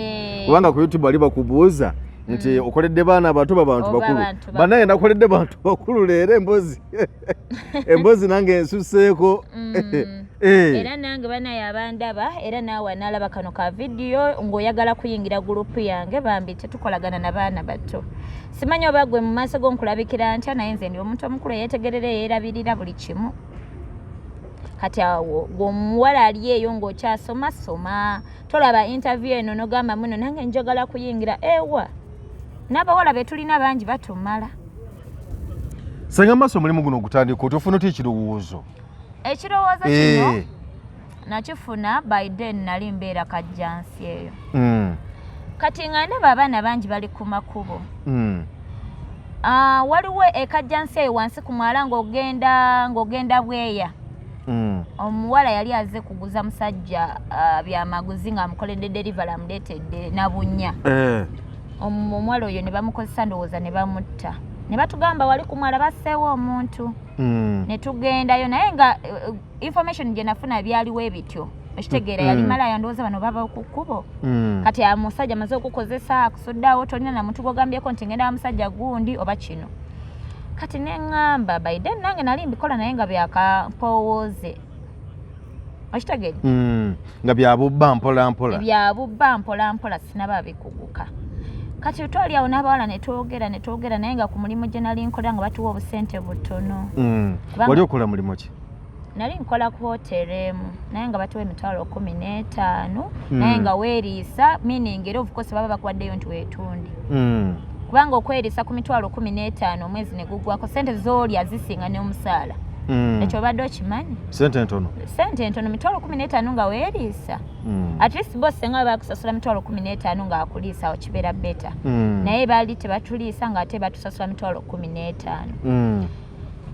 [SPEAKER 2] kubanga ku YouTube bali bakubuuza nti okoledde baana abato babantu
[SPEAKER 1] Oba
[SPEAKER 2] bakulu.
[SPEAKER 1] bantu bakulu.
[SPEAKER 2] Bannange, nakoledde bantu bakulu leero emboozi nange ensuseeko.
[SPEAKER 1] Era nange banaye abandaba, era naawe analaba kano ka vidiyo ng'oyagala kuyingira gurupu yange, bambi tetukolagana na baana bato. Simanyi oba gwe mu maaso go nkulabikira ntya, naye nze ndi omuntu omukulu eyeetegerera, eyeerabirira buli kimu. Kati awo gwe omuwala ali eyo ng'okyasoma soma, tolaba interview eno nogamba muno, "Nange njagala kuyingira." Ewa, n'abawala be tulina bangi batumala.
[SPEAKER 2] Senga maaso, omulimu guno ogutandika oti ofuna otya ekirowoozo?
[SPEAKER 1] Ekirowoozo kino nakifuna by then nali mbeera Kajjansi eyo. Kati nga ndaba abaana bangi bali ku makubo. Ah, waliwo ekajjansi eyo wansi ku mwala ng'ogenda Bweya. Omuwala yali aze kuguza musajja byamaguzi, ng'amukoledde delivery, amuleetedde nabunnya. Omuwala oyo ne bamukozesa, ndowooza ne bamutta. Ne batugamba wali ku mwala basseewo omuntu. Ne tugendayo, naye nga information gye nafuna byaliwo ebityo, ekitegeera yali malaya, ndowooza bano baba ku kkubo. Kati omusajja amaze okukozesa, akusuddeawo, tolina na muntu gwogambyeko nti ngenda wa musajja gundi oba kino. Kati neŋŋamba by then nange nali mbikola, naye nga byakampowooze, okitegedde?
[SPEAKER 2] Nga byabubba mpola mpola.
[SPEAKER 1] Byabubba mpola mpola, sinaba bikuguka. Kati twali awo n'abawala ne twogera ne twogera, naye nga ku mulimu gye nali nkolera nga batuwa obusente butono.
[SPEAKER 2] Wali okola mulimu ki?
[SPEAKER 1] Nali nkola ku hoteri emu, naye nga batuwa 150,000. Naye nga weeriisa, meaning era of course baba bakuwaddeyo nti weetunde. Kubanga okweriisa ku 15,000 omwezi ne guggwako, sente z'olya zisinga n'omusaala. Ekyo obadde okimanyi?
[SPEAKER 2] Sente ntono.
[SPEAKER 1] Sente ntono, 15,000 nga weeriisa. At least bo senga bakusasula 15,000 ng'akuliisa, awo kibeera better. Naye baali tebatuliisa, ng'ate batusasula 15,000.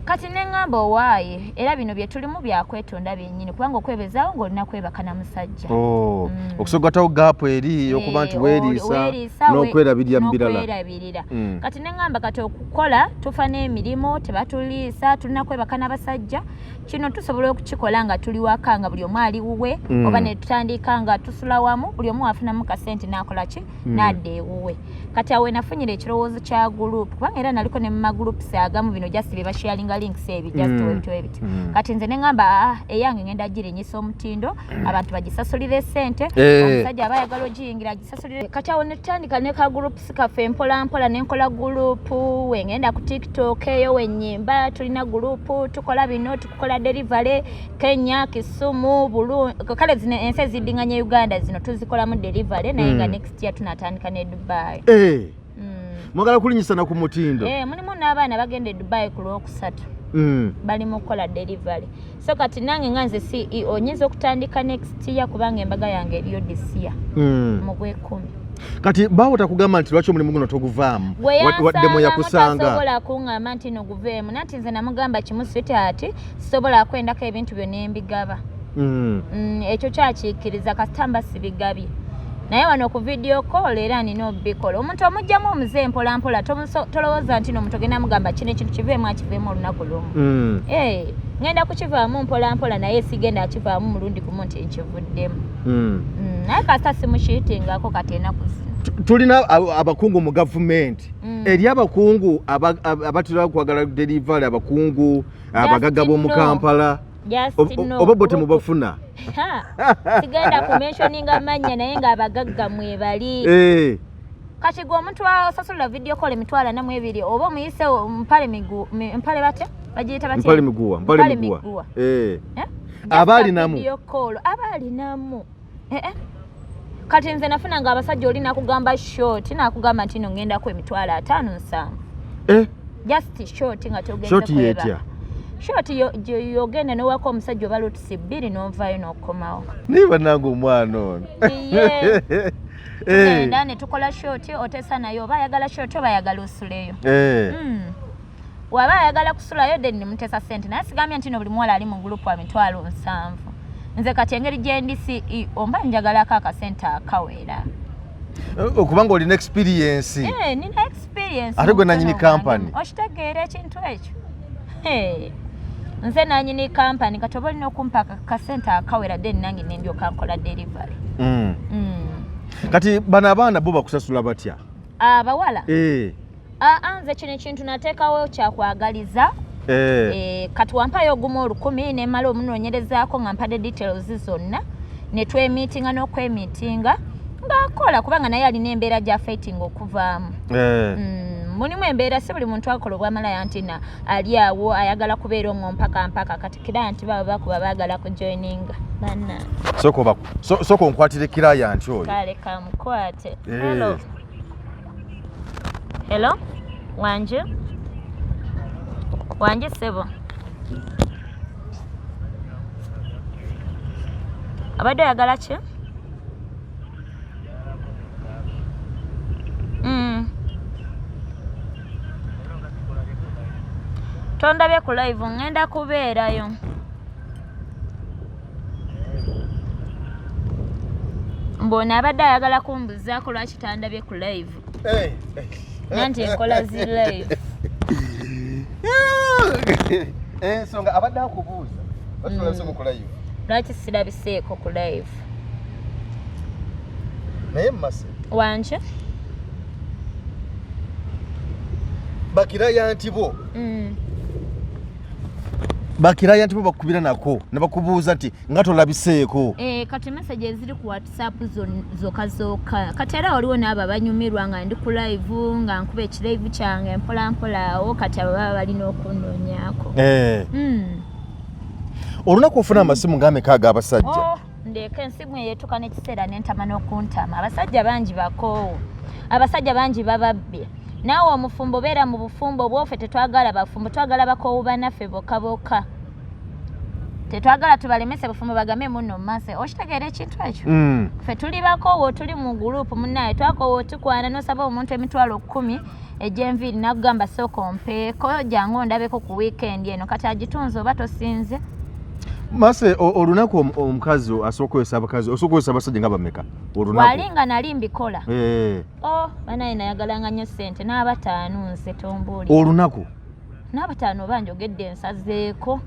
[SPEAKER 1] Kati neŋŋamba owaaye, era bino bye tulimu byakwetonda byennyini, kubanga okwebezaawo ng'olina kwebaka na musajja.
[SPEAKER 2] Oh, okusogotawo gaapu eri okuba nti weeriisa n'okwerabirira mu birala.
[SPEAKER 1] N'okwerabirira. Kati neŋŋamba kati okukola tufa n'emirimu, tebatuliisa, tulina kwebaka n'abasajja. Kino tusobola okukikola nga tuli waka, nga buli omu ali wuwe, oba ne tutandika nga tusula wamu, buli omu afunamu kasente n'akola ki, n'adda ewuwe. Kati awo wenafunyira ekirowoozo kya group, kubanga era naliko ne mu magroups agamu bino just bye basharinga links ebyo just webityo webityo. Kati nze ne ŋŋamba, aa, eyange ngenda girinyisa omutindo, abantu bagisasulire essente, omusajja aba ayagala ogiyingira agisasulire. Kati awo ne tutandika ne ka groups kaffe mpola mpola, ne nkola group wengenda ku TikTok eyo wennyimba, tulina group, tukola bino, tukola delivery Kenya, Kisumu, Burundi, kale zino ensi eziddinganye Uganda zino tuzikolamu delivery, naye nga next year tunatandika ne Dubai.
[SPEAKER 2] Mwagala kulinyisana ku mutindo.
[SPEAKER 1] Mulimu n'abaana bagenda e Dubai ku Lwokusatu. Bali mu kukola delivery. So kati nange nga nze CEO nyinza okutandika next year, kubanga embaga yange eriyo this year mu Gwekumi.
[SPEAKER 2] Kati baawo takugamba nti lwaki omulimu guno toguvaamu?
[SPEAKER 1] Gwe
[SPEAKER 2] Wadde mwe yakusanga.
[SPEAKER 1] Tasobola kuŋŋamba nti no guveemu, nanti nze namugamba kimu, sweetheart, sisobola kwendako ebintu byo nembigaba. Ekyo kyakiikiriza kasita mba sibigabye. Naye wano ku video call era nina obikola. Omuntu omugyamu omuze mpola mpola, tolowooza nti n'omuntu ogenda mugamba kino ekintu kiveemu akiveemu olunaku lumu. Ngenda kukivaamu mpola mpola, naye sigenda akivaamu mulundi gumu nti nkivuddemu. Naye kasita simukiitingako kati enaku zino.
[SPEAKER 2] Tulina abakungu mu gavumenti. Eri abakungu abatera okwagala delivery, abakungu abagagga b'omu Kampala. Oba bo temubafuna?
[SPEAKER 1] Sigenda kumentioninga mannya, naye ng'abagagga mwebali. Kati gwe omuntu asasulira video call 42,000, oba omuyise mpale migu, mpale batya bagiyita batya?
[SPEAKER 2] Mpale miguwa, mpale
[SPEAKER 1] Mpale
[SPEAKER 2] miguwa.
[SPEAKER 1] miguwa.
[SPEAKER 2] Aba
[SPEAKER 1] Just
[SPEAKER 2] alinamu.
[SPEAKER 1] video call, aba alinamu. Kati nze nafuna nga abasajja oli nakugamba short, nakugamba nti no ngendako 57,000. Just short nga togenze
[SPEAKER 2] Short
[SPEAKER 1] kwebaka.
[SPEAKER 2] yetya?
[SPEAKER 1] Short yogenda nowako omusajja oba lutusi 2 n'ovaayo n'okomawo.
[SPEAKER 2] Naye bannange omwana ono.
[SPEAKER 1] Ye. Tugenda ne tukola short, oteesa naye oba ayagala short oba ayagala osuleyo. Waba ayagala kusulayo then ne muteesa ssente, naye sigambye nti no buli muwala ali mu group wa 70,000. Nze kati engeri gye ndi CEO mba njagalako akasente akawera.
[SPEAKER 2] Okubanga olina experience.
[SPEAKER 1] Nina experience.
[SPEAKER 2] Ate gwe nannyini
[SPEAKER 1] Mukono gwange.
[SPEAKER 2] company.
[SPEAKER 1] Okitegeera ekintu ekyo? Nze nannyini company, kati oba olina okumpa kasente akawera then nange ne ndyoka nkola delivery.
[SPEAKER 2] Kati bano abaana bo bakusasula batya?
[SPEAKER 1] Abawala? Nze kino ekintu nateekawo kyakwagaliza. Kati wampayo ogumu 1,000 ne mmala omunoonyerezaako nga mpadde details zonna, ne twemiitinga n'okwemiitinga ng'akola, kubanga naye alina embeera gya fighting okuvaamu. Mulimu embeera, si buli muntu akola obwamalaya nti na ali awo ayagala kubeera omwo mpaka mpaka. Kati kira nti baba bakuba baagala kujoininga bannange.
[SPEAKER 2] Sooka onkwatire client oyo.
[SPEAKER 1] Kale kamukwate. Hello. Hello? Wanje? Wanje ssebo. Abadde oyagala ki? Tondabye ku live, ngenda kubeerayo. Mbona abadde ayagala kumbuzaako lwaki tandabye ku live. Nanti nkola zi live.
[SPEAKER 2] Ensonga abadde akubuuza. Lwaki tolabiseko ku live?
[SPEAKER 1] Lwaki sirabiseeko ku live?
[SPEAKER 2] Naye mmase.
[SPEAKER 1] Wanje?
[SPEAKER 2] Bakirayanti bo. Bakirayanti bo bakubira nako ne bakubuuza nti nga tolabiseeko.
[SPEAKER 1] Kati message eziri ku WhatsApp zokka zokka. Kati era waliwo n'abo abanyumirwa nga ndi ku live, nga nkuba ekilive kyange mpola mpola awo, kati abo baba balina okunoonyaako.
[SPEAKER 2] Olunaku ofuna amasimu ng'ameka ag'abasajja?
[SPEAKER 1] Oh, ndeeka ensimu eyeetuka n'ekiseera n'entama n'okuntama. Abasajja bangi bakoowu, abasajja bangi bababbye. Naawe omufumbo beera mu bufumbo bwoffe, tetwagala bafumbo, twagala bakoowu bannaffe bokka bokka. Tetwagala tubalemese bufumbo bagambe munno mumaaso. Okitegeera ekintu ekyo? Ffe tuli bakoowo, tuli mu gurupu munnaye, twakoowa otukwana n'osaba omuntu 100,000 egy'enviiri n'akugamba sooka ompeeko jangu ondabeko ku wiikendi eno, kati agitunze oba tosinze.
[SPEAKER 2] Mase, olunaku omukazi asooka okukozesa abakazi, osooka okukozesa abasajja nga bameka olunaku?
[SPEAKER 1] Wali nga nali mbikola. Oh, banaye nayagalanga nnyo ssente n'abataano nze tombuulira.
[SPEAKER 2] Olunaku?
[SPEAKER 1] N'abataano oba njogedde nsazeeko.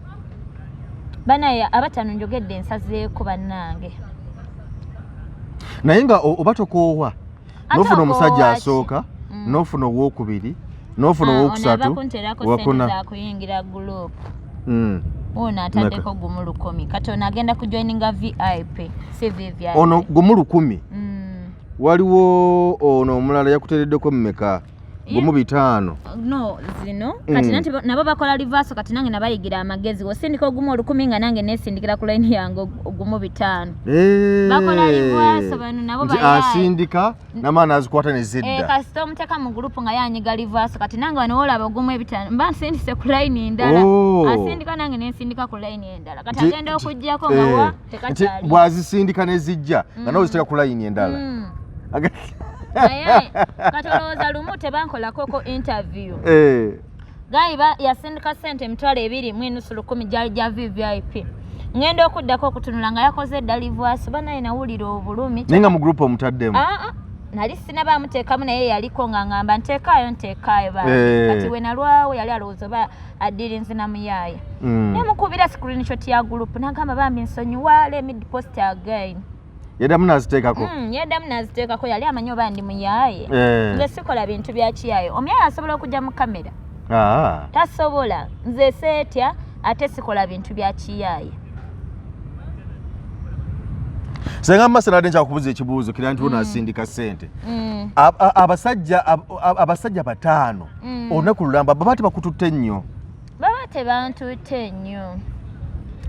[SPEAKER 1] Banaye abataano njogedde nsazeeko bannange.
[SPEAKER 2] Naye nga oba tokoowa n'ofuna omusajja asooka, n'ofuna owokubiri, n'ofuna owokusatu,
[SPEAKER 1] owokuna. Zakuyingira group. Ono ataddeko 1,000. Kati ono agenda kujoininga VIP, si VVIP.
[SPEAKER 2] Ono 1,000. Waliwo ono omulala yakuteereddeko mmeka? 1,500.
[SPEAKER 1] No, zino. Kati nanti nabo bakola reverse, kati nange nabayigira amagezi. Osindika 1,000 nga nange nesindikira ku line yange 1,500. Bakola reverse bano nabo
[SPEAKER 2] bayaye. Asindika n'amaana azikwata ne zidda.
[SPEAKER 1] Kasita omuteeka mu group nga yanyiga reverse, kati nange wano olaba 1,500 mba nsindise ku line endala. Asindika nange nensindika ku line endala. Kati agenda okuggyako nga wa tekakyali.
[SPEAKER 2] Bw'azisindika ne zijja nga nawe oziteeka ku line endala.
[SPEAKER 1] Naye kati olowooza lumu tebankolakoko interview. Gayi yasindika ssente 25,000 1,000 gyali gya VVIP. Ngenda okuddako okutunula nga yakoze edda reverse, banaye nawulira obulumi.
[SPEAKER 2] Naye nga mu group omutaddemu?
[SPEAKER 1] Nali sinaba amuteekamu, naye yaliko nga ngamba nteekaayo, nteekaayo bambi. Kati we nalwawo yali alowooza oba addirinze na muyaaya. Nemukubira screenshot ya group n'agamba bambi nsonyiwa, let me post again.
[SPEAKER 2] Yeddamu n'aziteekako?
[SPEAKER 1] Yeddamu n'aziteekako, yali amanyi oba ndi muyaaye. Nze sikola bintu bya kiyaaye. Omuyaaye asobola okujja mu kamera? Tasobola. Nze seetya ate sikola bintu bya kiyaaye.
[SPEAKER 2] Senga Mase, nadde nkyakubuuza ekibuuzo kira nti onaasindika ssente. Abasajja 5 olunaku lulamba baba tebakututte nnyo?
[SPEAKER 1] Baba tebantutte nnyo.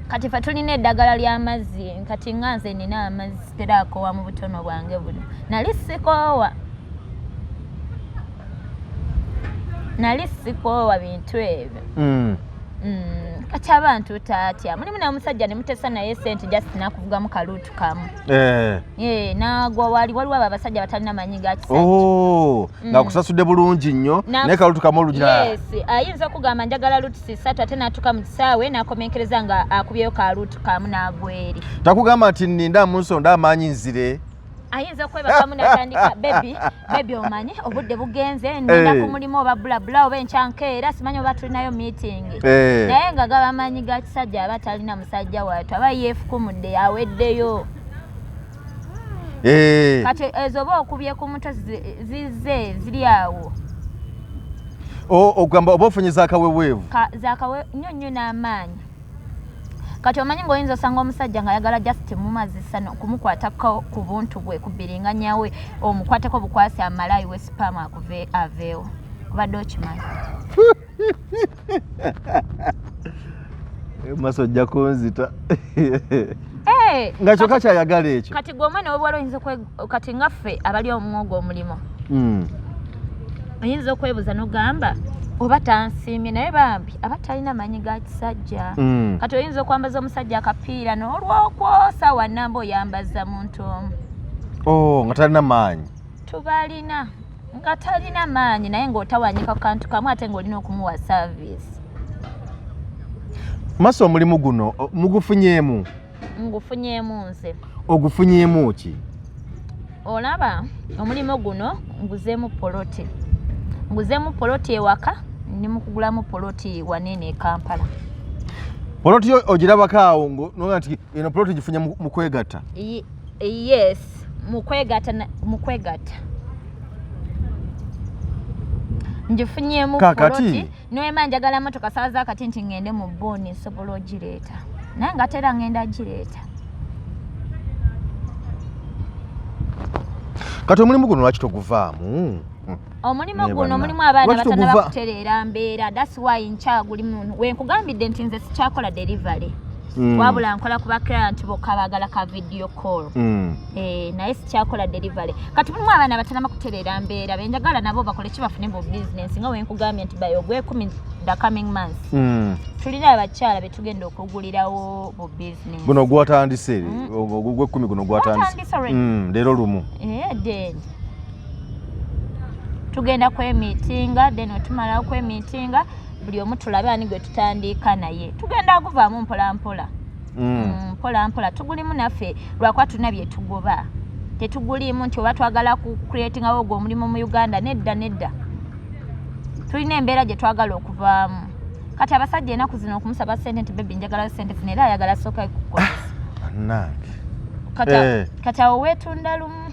[SPEAKER 1] Kati ffe tulina eddagala ly'amazzi, kati nga nze nina amazzi terakoowa mu butono bwange buno. Nali sikoowa. Nali sikoowa bintu ebyo. Kati abantu taatya. Mulimu n'omusajja ne mutesa naye ssente just n'akuvugamu kaluutu kamu. N'agwa wali, waliwo abo abasajja batalina maanyi ga kisajja.
[SPEAKER 2] Ng'akusasudde bulungi nnyo, naye kaluutu kamu olugira.
[SPEAKER 1] Yes, ayinza okugamba njagala luutu 3 ate n'atuuka mu kisaawe n'akomenkereza nga akubyeyo kaluutu kamu n'agwa eri.
[SPEAKER 2] Takugamba nti nninda mu nsonda amaanyi nzire?
[SPEAKER 1] Ayinza okwebakamu n'atandika, baby, baby omanyi obudde bugenze, nninda ku mulimu oba bula bula oba enkya nkeera, simanyi oba tulinayo meeting. Naye nga gaba amaanyi ga kisajja aba talina musajja wattu, aba yeefukumudde aweddeyo. Kati ezo oba okubye ku mutwe zizze ziri awo.
[SPEAKER 2] Ogamba oba ofunye zakaweweevu?
[SPEAKER 1] Zakawe nnyo nnyo n'amaanyi. Kati omanyi ng'oyinza osanga omusajja ng'ayagala just mumazisa kumukwatako ku buntu bwe, ku biringanya we, omukwateko bukwasi amale ayiwe sperm akuve aveewo. Obadde okimanyi?
[SPEAKER 2] Maso ojja kunzita. Nga kyokka kyayagala ekyo.
[SPEAKER 1] Kati gwe omwana w'obuwala oyinza kati nga ffe abali omwogo omulimo. Oyinza okwebuuza n'ogamba oba tansiimye, naye bambi aba talina maanyi ga kisajja. Kati oyinza okwambaza omusajja akapiira n'olwokwosa wannamba oyambaza muntu omu.
[SPEAKER 2] Oh, nga talina maanyi.
[SPEAKER 1] Tubalina nga talina maanyi, naye ng'otawanyika ku kantu kamu ate ng'olina okumuwa service.
[SPEAKER 2] Mase, omulimu guno mugufunyeemu?
[SPEAKER 1] Ngufunyeemu nze.
[SPEAKER 2] Ogufunyeemu ki?
[SPEAKER 1] Olaba omulimu guno nguzeemu poloti. Nguzeemu poloti ewaka, ndi mu kugulamu poloti wanene e Kampala.
[SPEAKER 2] Poloti yo ogirabako awo n'ogamba nti eno poloti gifunye mu kwegatta?
[SPEAKER 1] Yes, mu kwegatta mu kwegatta. Ngifunyeemu poloti, nwema njagala motoka saawa za kati nti ngende mu bbooni nsobola ogireeta. Naye nga ate era ngenda gireeta.
[SPEAKER 2] Kati omulimu guno lwaki toguvaamu?
[SPEAKER 1] Omulimu guno mulimu abaana batanaba kutereera mbeera. That's why nkyaguli muntu. We nkugambidde nti nze sikyakola delivery. Wabula nkola ku baclient bokka baagala ka video call. Eh, naye sikyakola delivery. Kati mulimu abaana batanaba kutereera mbeera benjagala nabo bakole ki, bafune mu business, nga wenkugambye nti by ogwekumi, the coming months, tulina abakyala betugenda okugulirawo mu business.
[SPEAKER 2] Guno gwatandise, ogwekumi guno gwatandise.
[SPEAKER 1] Gwatandise already.
[SPEAKER 2] Leero lumu.
[SPEAKER 1] Eh, then tugenda kwemiitinga, then otumala okwemiitinga buli omu tulabe ani gwe tutandika naye. Tugenda guvaamu mpola mpola. Mpola mpola tugulimu naffe, lwakuba tulina bye tugoba. Tetugulimu nti oba twagala ku creatingawo ogwo omulimu mu Uganda, nedda nedda. Tulina embeera gye twagala okuvaamu. Kati abasajja enaku zino okumusaba sente nti, "Baby, njagala sente zino," era ayagala sooka kukozesa.
[SPEAKER 2] Bannange.
[SPEAKER 1] Kati
[SPEAKER 2] Eh.
[SPEAKER 1] kati awo weetunda lumu.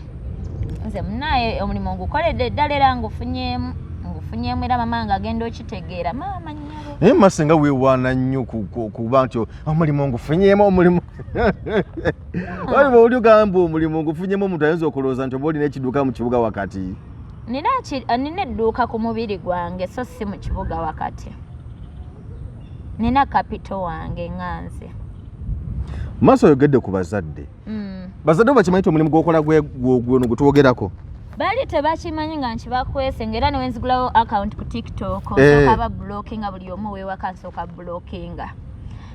[SPEAKER 1] Nze munaye omulimu ngukoledde eddala era ngufunyeemu, ngufunyeemu, era mama nga agenda okitegeera, maama nnyabo.
[SPEAKER 2] Naye mase nga weewaana nnyo kuba nti omulimu ngufunyeemu, omulimu waliba oli ogamba omulimu ngufunyemu, omuntu ayinza okulowooza nti oba olina ekiduuka mu kibuga wakati.
[SPEAKER 1] Nina edduuka ku mubiri gwange, so si mu kibuga wakati. Nina capital wange nga nze.
[SPEAKER 2] Maaso oyogedde ku bazadde. Bazadde bo bakimanyi nti omulimu gwokola gweno gwe twogerako?
[SPEAKER 1] Baali tebakimanyi nga nkibakwese, nga era newenzigulawo account ku TikTok, nsooka ba blockinga buli omu owewaka, nsooka blockinga.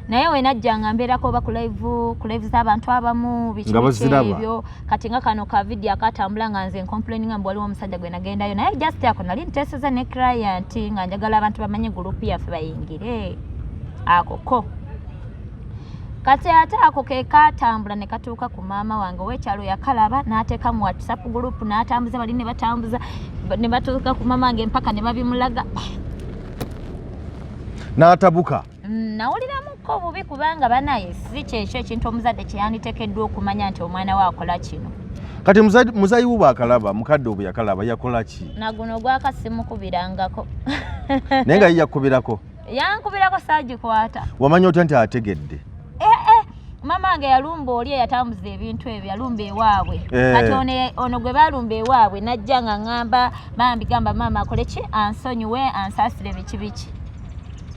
[SPEAKER 1] Naye wenajjanga mbeerako oba ku live, ku live z'abantu abamu, biki
[SPEAKER 2] Nga
[SPEAKER 1] biki
[SPEAKER 2] baziraba.
[SPEAKER 1] ebyo. Kati nga kano ka video akatambula nga nze ncomplaininga mbu waliwo omusajja gwe nagendayo naye, just ako nali nteeseza ne client nga njagala abantu bamanye group yaffe bayingire ako ko. Kati ate ako ke katambula ne katuuka ku maama wange ow'ekyalo, yakalaba n'ateeka mu WhatsApp group n'atambuza bali ne batambuza ne batuuka ku maama wange mpaka ne babimulaga.
[SPEAKER 2] N'atabuka.
[SPEAKER 1] Nawuliramuko obubi kubanga banaye si kyekyo ekintu omuzadde kyeyanditeekeddwa okumanya nti omwana we akola kino.
[SPEAKER 2] Kati muzayi wo bwakalaba, mukadde obwe yakalaba, yakola ki?
[SPEAKER 1] Naguno gwaka simukubirangako.
[SPEAKER 2] Naye nga ye yakubirako?
[SPEAKER 1] Yankubirako, saagikwata.
[SPEAKER 2] Wamanya otya nti ategedde?
[SPEAKER 1] Eh, eh, mama wange yalumba oli eyatambuza ebintu ebyo, yalumba ewaabwe. Kati ono gwe balumba ewaabwe najja nga ŋŋamba, bambi gamba maama akole ki, ansonyiwe, ansaasire, biki biki.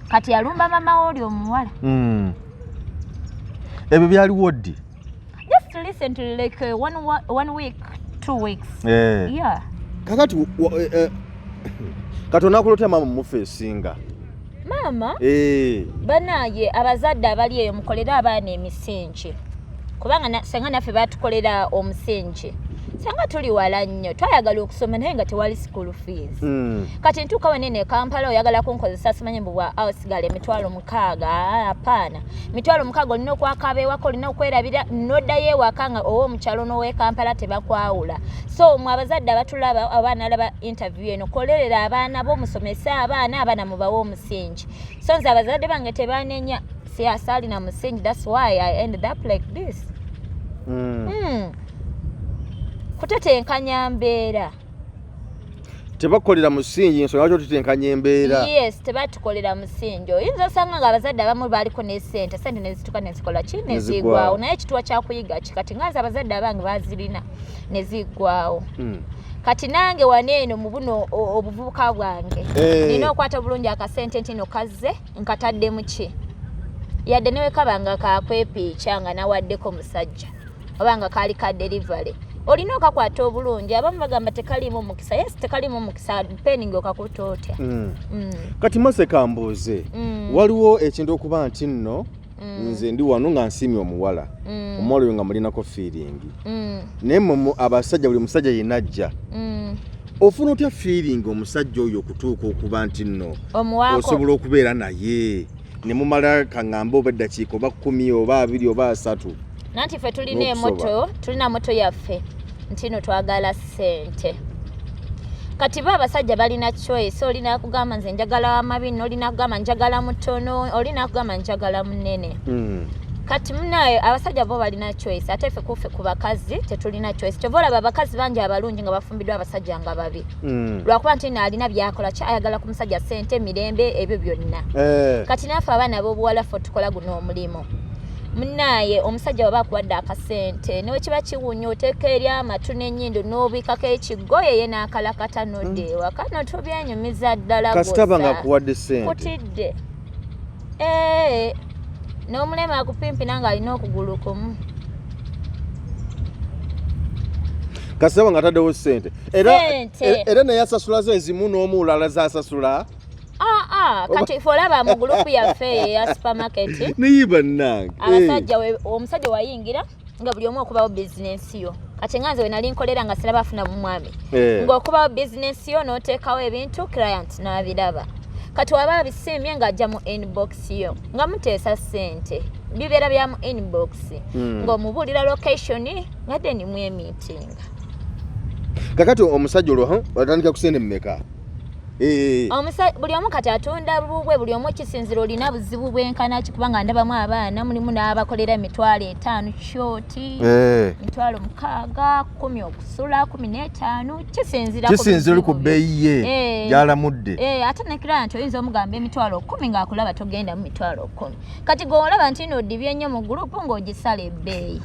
[SPEAKER 1] Kati yalumba mama we oli omuwala.
[SPEAKER 2] Ebyo byaliwo ddi?
[SPEAKER 1] Just recently, like one week, 2 weeks. Yeah.
[SPEAKER 2] Kakati kati onakola otya maama mufeesinga?
[SPEAKER 1] Maama, banaye abazadde abali eyo, mukolere abaana emisingi, kubanga senga naffe batukolera omusingi, senga tuli wala nnyo, twayagala okusoma naye nga tewali school fees. Kati ntuuka wenene e Kampala, oyagala kunkozesa simanyi mbu bwa osigala 60,000. Apaana, 60,000 olina okwakaba ewaka, olina okwerabira noddayo ewaka nga ow'omukyalo n'ow'e Kampala tebakwawula. So mwe abazadde abatulaba, abaana alaba interview eno, kolerera abaana bo, musomese abaana, abaana mubawe omusingi. So nze abazadde bange tebanenya, siyasaalina musingi, that's why I ended up like this. Kutetenkanya mbeera.
[SPEAKER 2] Tebakolera musingi, ensonga lwaki otutenkanya embeera?
[SPEAKER 1] Yes, tebatukolera musingi. Oyinza osanga nga abazadde abamu baaliko ne sente, sente nezituka nezikola ki, nezigwawo, naye ekituwa kyakuyiga ki? Kati nga nze abazadde abange bazirina neziggwawo. Kati nange wano eno mu buno obuvubuka bwange, nina okwata obulungi akasente nti no kazze nkataddemu ki, yadde newe kaba nga kakwepiica nga nawaddeko musajja oba nga kaali ka delivery, olina okakwata obulungi. Abamu bagamba tekalimu mukisa. Yes, tekalimu mukisa, depending okakuta otya.
[SPEAKER 2] Kati maseka mbuuze, waliwo ekintu okuba nti nno nze ndi wano nga nsiimye omuwala, omuwala oyo nga mulinako feeling, naye mmwe abasajja, buli musajja yenna ajja, ofuna otya feeling omusajja oyo okutuuka okuba nti nno
[SPEAKER 1] omuwaako
[SPEAKER 2] osobola okubeera naye ne mumala kaŋŋambe oba eddakiika oba 10 oba 20 oba 30?
[SPEAKER 1] Nanti ffe tulina
[SPEAKER 2] N'okusoba.
[SPEAKER 1] emoto, tulina motto yaffe nti no twagala ssente. Kati bo abasajja balina choice. Olina kugamba nze njagala wamabina, olina kugamba njagala mutono, olina kugamba njagala munene. Kati munaye abasajja bo balina choice, ate ffe kufe ku bakazi tetulina choice. Kyova olaba abakazi bangi abalungi nga bafumbiddwa abasajja nga babi, lwakuba nti no alina byakola ki, ayagala ku musajja ssente, mirembe, ebyo byonna. Kati naffe abaana ab'obuwala ffe tukola guno omulimu. Munaaye omusajja waba akuwadde akasente, newe kiba kiwunya, oteeka eri amatu n'ennyindo n'obikako ekigoye, ye n'akalakata nodda ewaka notubyenyumiza ddala.
[SPEAKER 2] Kasitaba
[SPEAKER 1] Gwosa.
[SPEAKER 2] nga akuwadde ssente.
[SPEAKER 1] Kutidde. Eh, N'omulema akupimpina ng'alina okugulu kumu.
[SPEAKER 2] Kasaba nga ataddewo ssente era era naye asasula ze ezimu n'omuulala zasasula.
[SPEAKER 1] Ah, ah, kati fe olaba mu gulupu yaffe eya supermarket
[SPEAKER 2] naye bannange
[SPEAKER 1] abasajja omusajja wayingira nga buli omu okubawo bizinensi yo kati nga nze wenali nkolera nga siraba afuna mumwami eh. ng'okubawo bizinensi yo n'oteekawo ebintu client n'abiraba kati waba abisiimye ng'ajja mu inbox yo nga muteesa ssente bibeera bya mu inbox ng'omubuulira location nga then mwemiitinga
[SPEAKER 2] kakati omusajja olwo atandika kusente mumeka
[SPEAKER 1] Eh. Buli omu kati atunda bubwe buli omu kisinzira olina buzibu bwenkana ki kubanga ndabamu abaana mulimu n'abakolera 50,000 shoti eh. 60,000 10 okusula 15 kisinzira
[SPEAKER 2] kisinzira ku bbeeyi ye eh. gyalamudde
[SPEAKER 1] ate ne client oyinza omugamba 10,000 ng'akulaba togenda mu 10,000 kati gwe olaba nti no odibye nnyo mu gurupu ng'ogisala ebbeeyi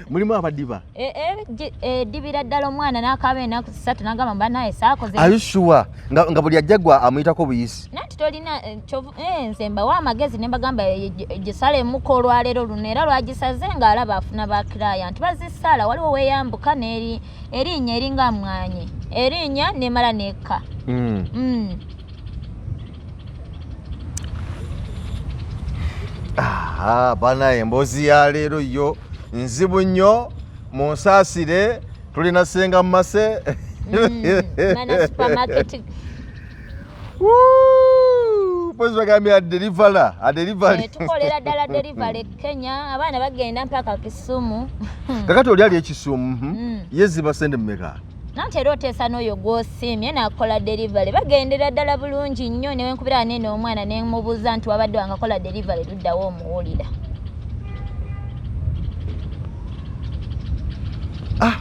[SPEAKER 2] mulimu abadiba
[SPEAKER 1] eh, eh, eh, dibira ddala omwana n'akaaba enaku ssatu n'agamba mba naye saakoze
[SPEAKER 2] are you sure nga, nga buli ajja gwa amuyitako buyisi
[SPEAKER 1] nanti tolina nze mbawa amagezi ne mbagamba gisalemuko olwaleero luno era lwagisaze ng'alaba afuna ba kiraya nti bazisala waliwo weeyambuka n'eri erinnya eringa mwanyi erinnya nemala nekka mm.
[SPEAKER 2] Bana emboozi ya leero yo nzibu nnyo munsaasire tulina Ssenga Mase pozi bagambye adelivala adelivali
[SPEAKER 1] eh, tukolera ddala delivery e Kenya abaana bagenda mpaka Kisumu
[SPEAKER 2] kakati oli ali ekisumu hmm? Ye ziba sente mmeka
[SPEAKER 1] Nanti era oteesa n'oyo gw'osiimye n'akola delivery bagendera ddala bulungi nnyo ne wenkubira nene omwana ne mubuuza nti wabadde wangakola delivery luddawo omuwulira
[SPEAKER 2] ah.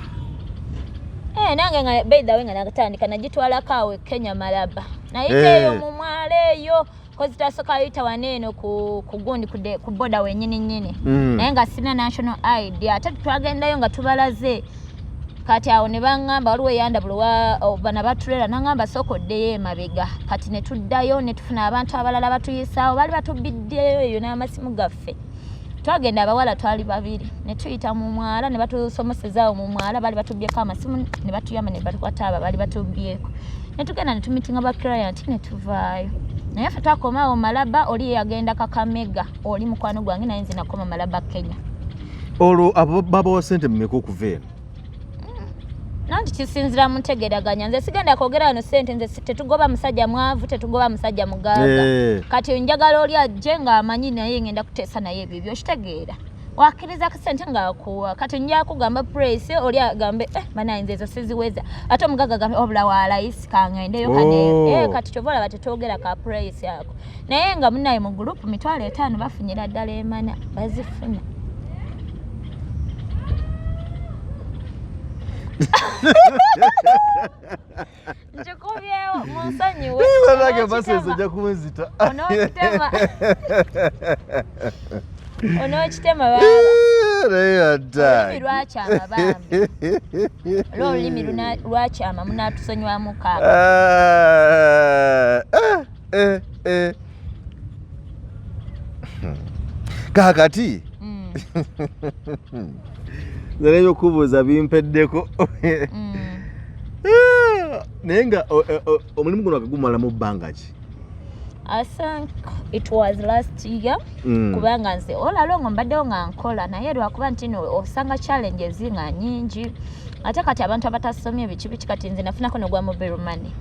[SPEAKER 1] Eh, nange nga by the way nga nakatandika nagitwalako awo e Kenya Malaba nayita eyo eh. mu mwalo eyo kozi twasoka yita wano eno ku gundi ku boda wenyini nyini naye nga sirina national ID ate twagendayo nga tubalaze kati awo ne baŋŋamba waliwo eyandabula bana batulera naŋŋamba sooka oddeyo emabega kati ne tuddayo ne tufuna abantu abalala batuyisaawo baali batubbiddeyo eyo n'amasimu gaffe twagenda abawala twali babiri ne tuyita mu mwala ne batusomosezaawo mu mwala baali batubbyeko amasimu ne batuyamba ne batukwata abo baali batubbyeko ne tugenda ne tumitinga ba client ne tuvaayo naye ffe twakomaawo Malaba oli yagenda Kakamega oli mukwano gwange naye nze nakoma Malaba Kenya
[SPEAKER 2] olwo abo babawa sente mumeka okuva eno
[SPEAKER 1] nanti kisinzira mu ntegeraganya nze sigenda kwogera wano sente nze tetugoba musajja mwavu tetugoba musajja mugagga
[SPEAKER 2] eh.
[SPEAKER 1] kati njagala oli ajje ng'amanyi naye ngenda kuteesa naye ebyo byokitegeera wakkiriza kasente ng'akuwa kati nja kugamba price oli agambe eh, banaye nze ezo siziweza ate omugagga agambe obula wa layisi kangendeyo kane
[SPEAKER 2] oh.
[SPEAKER 1] eh, kati kyova olaba tetwogera ka price ako naye nga munaye mu gurupu 50,000 bafunyira ddala emana bazifuna nkikubyewo munsonyiwe
[SPEAKER 2] banange basese ojja kunzita
[SPEAKER 1] onookitema onookitema baaba olulimi lwakyama bambi lwo olulimi lwakyama munatusonyiwamu kaaka
[SPEAKER 2] ah, eh, eh, eh. Kakati nze n'ebyokubuuza bimpeddeko naye nga omulimu guno akagumalamu bbanga ki
[SPEAKER 1] I think it was last year kubanga nze all along mbaddewo nga nkola naye lwakuba nti no osanga challenges nga nyingi ate kati abantu abatasomye biki biki kati nze nafunako nogwa mobile money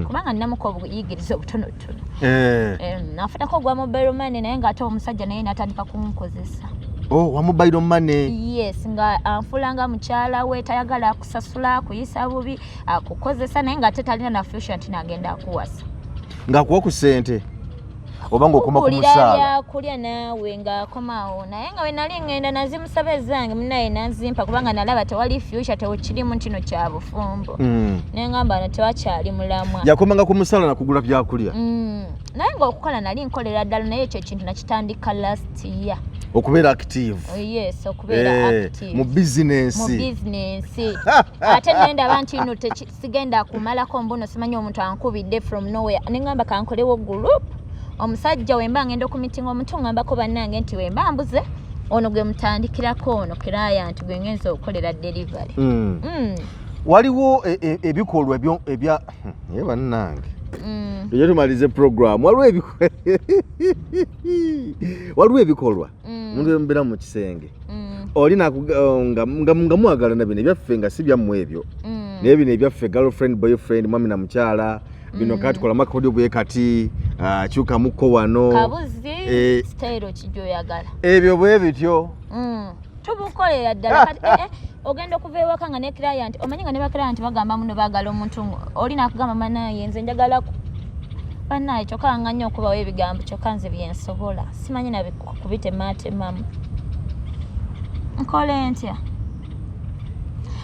[SPEAKER 1] kubanga ninamuko obuyigiriza obutonotono
[SPEAKER 2] eh.
[SPEAKER 1] Nafunako ogwa mobile money naye nga ate omusajja naye natandika kunkozesa
[SPEAKER 2] Oh, wa mobile money.
[SPEAKER 1] Yes, nga anfuula nga mukyala we tayagala kusasula kuyisa bubi akukozesa naye nga ate talina na future nti nagenda akuwasa
[SPEAKER 2] ng'akuwa ku ssente oba ng'okoma ku
[SPEAKER 1] Kukulira
[SPEAKER 2] musaala
[SPEAKER 1] byakulya naawe ng'akomaawo naye nga we nali ŋŋenda nazimusaba ezange munaye nazimpa kubanga nalaba tewali future tewekirimu ntino kya bufumbo ne ŋŋamba no tewakyali mulamwa
[SPEAKER 2] yakomanga ku musaala nakugula byakulya
[SPEAKER 1] Naye ng'okukola nali nkolera ddala naye ekyo ekintu nakitandika last year
[SPEAKER 2] okubeera active
[SPEAKER 1] oh, yes okubeera
[SPEAKER 2] eh,
[SPEAKER 1] active
[SPEAKER 2] mu business
[SPEAKER 1] mu business ate nendaba nti no sigenda kumalako mbuno simanyi omuntu ankubidde from nowhere ne ŋŋamba kankolewo group Omusajja wemba ngenda okumitinga omuntu, ngambako bannange nti wemba mbuze ono gwe mutandikirako, ono client gwe ngenza okukolera delivery.
[SPEAKER 2] Waliwo ebikolwa ebya naye bannange, tujja tumalize program. Waliwo ebikolwa omuntu emubeera mu kisenge, oli nga mwagalana, bino ebyaffe nga si byammwe ebyo, naye bino ebyaffe, girlfriend, boyfriend, mwami na mukyala, bino kati kola makodyo bwe kati, kyukamukko wano.
[SPEAKER 1] Kabuzi. Sitayiro ki gy'oyagala?
[SPEAKER 2] Ebyo bwe bityo.
[SPEAKER 1] Tubukolera ddala. Kati ogenda okuva ewaka nga ne client, omanyi nga ne ba client bagamba muno baagala omuntu oli nakugamba, manaye nze njagala bannaye, kyokka nga nnyo okubawo ebigambo, kyokka nze byensobola simanyi na kubitematemamu, nkole ntya?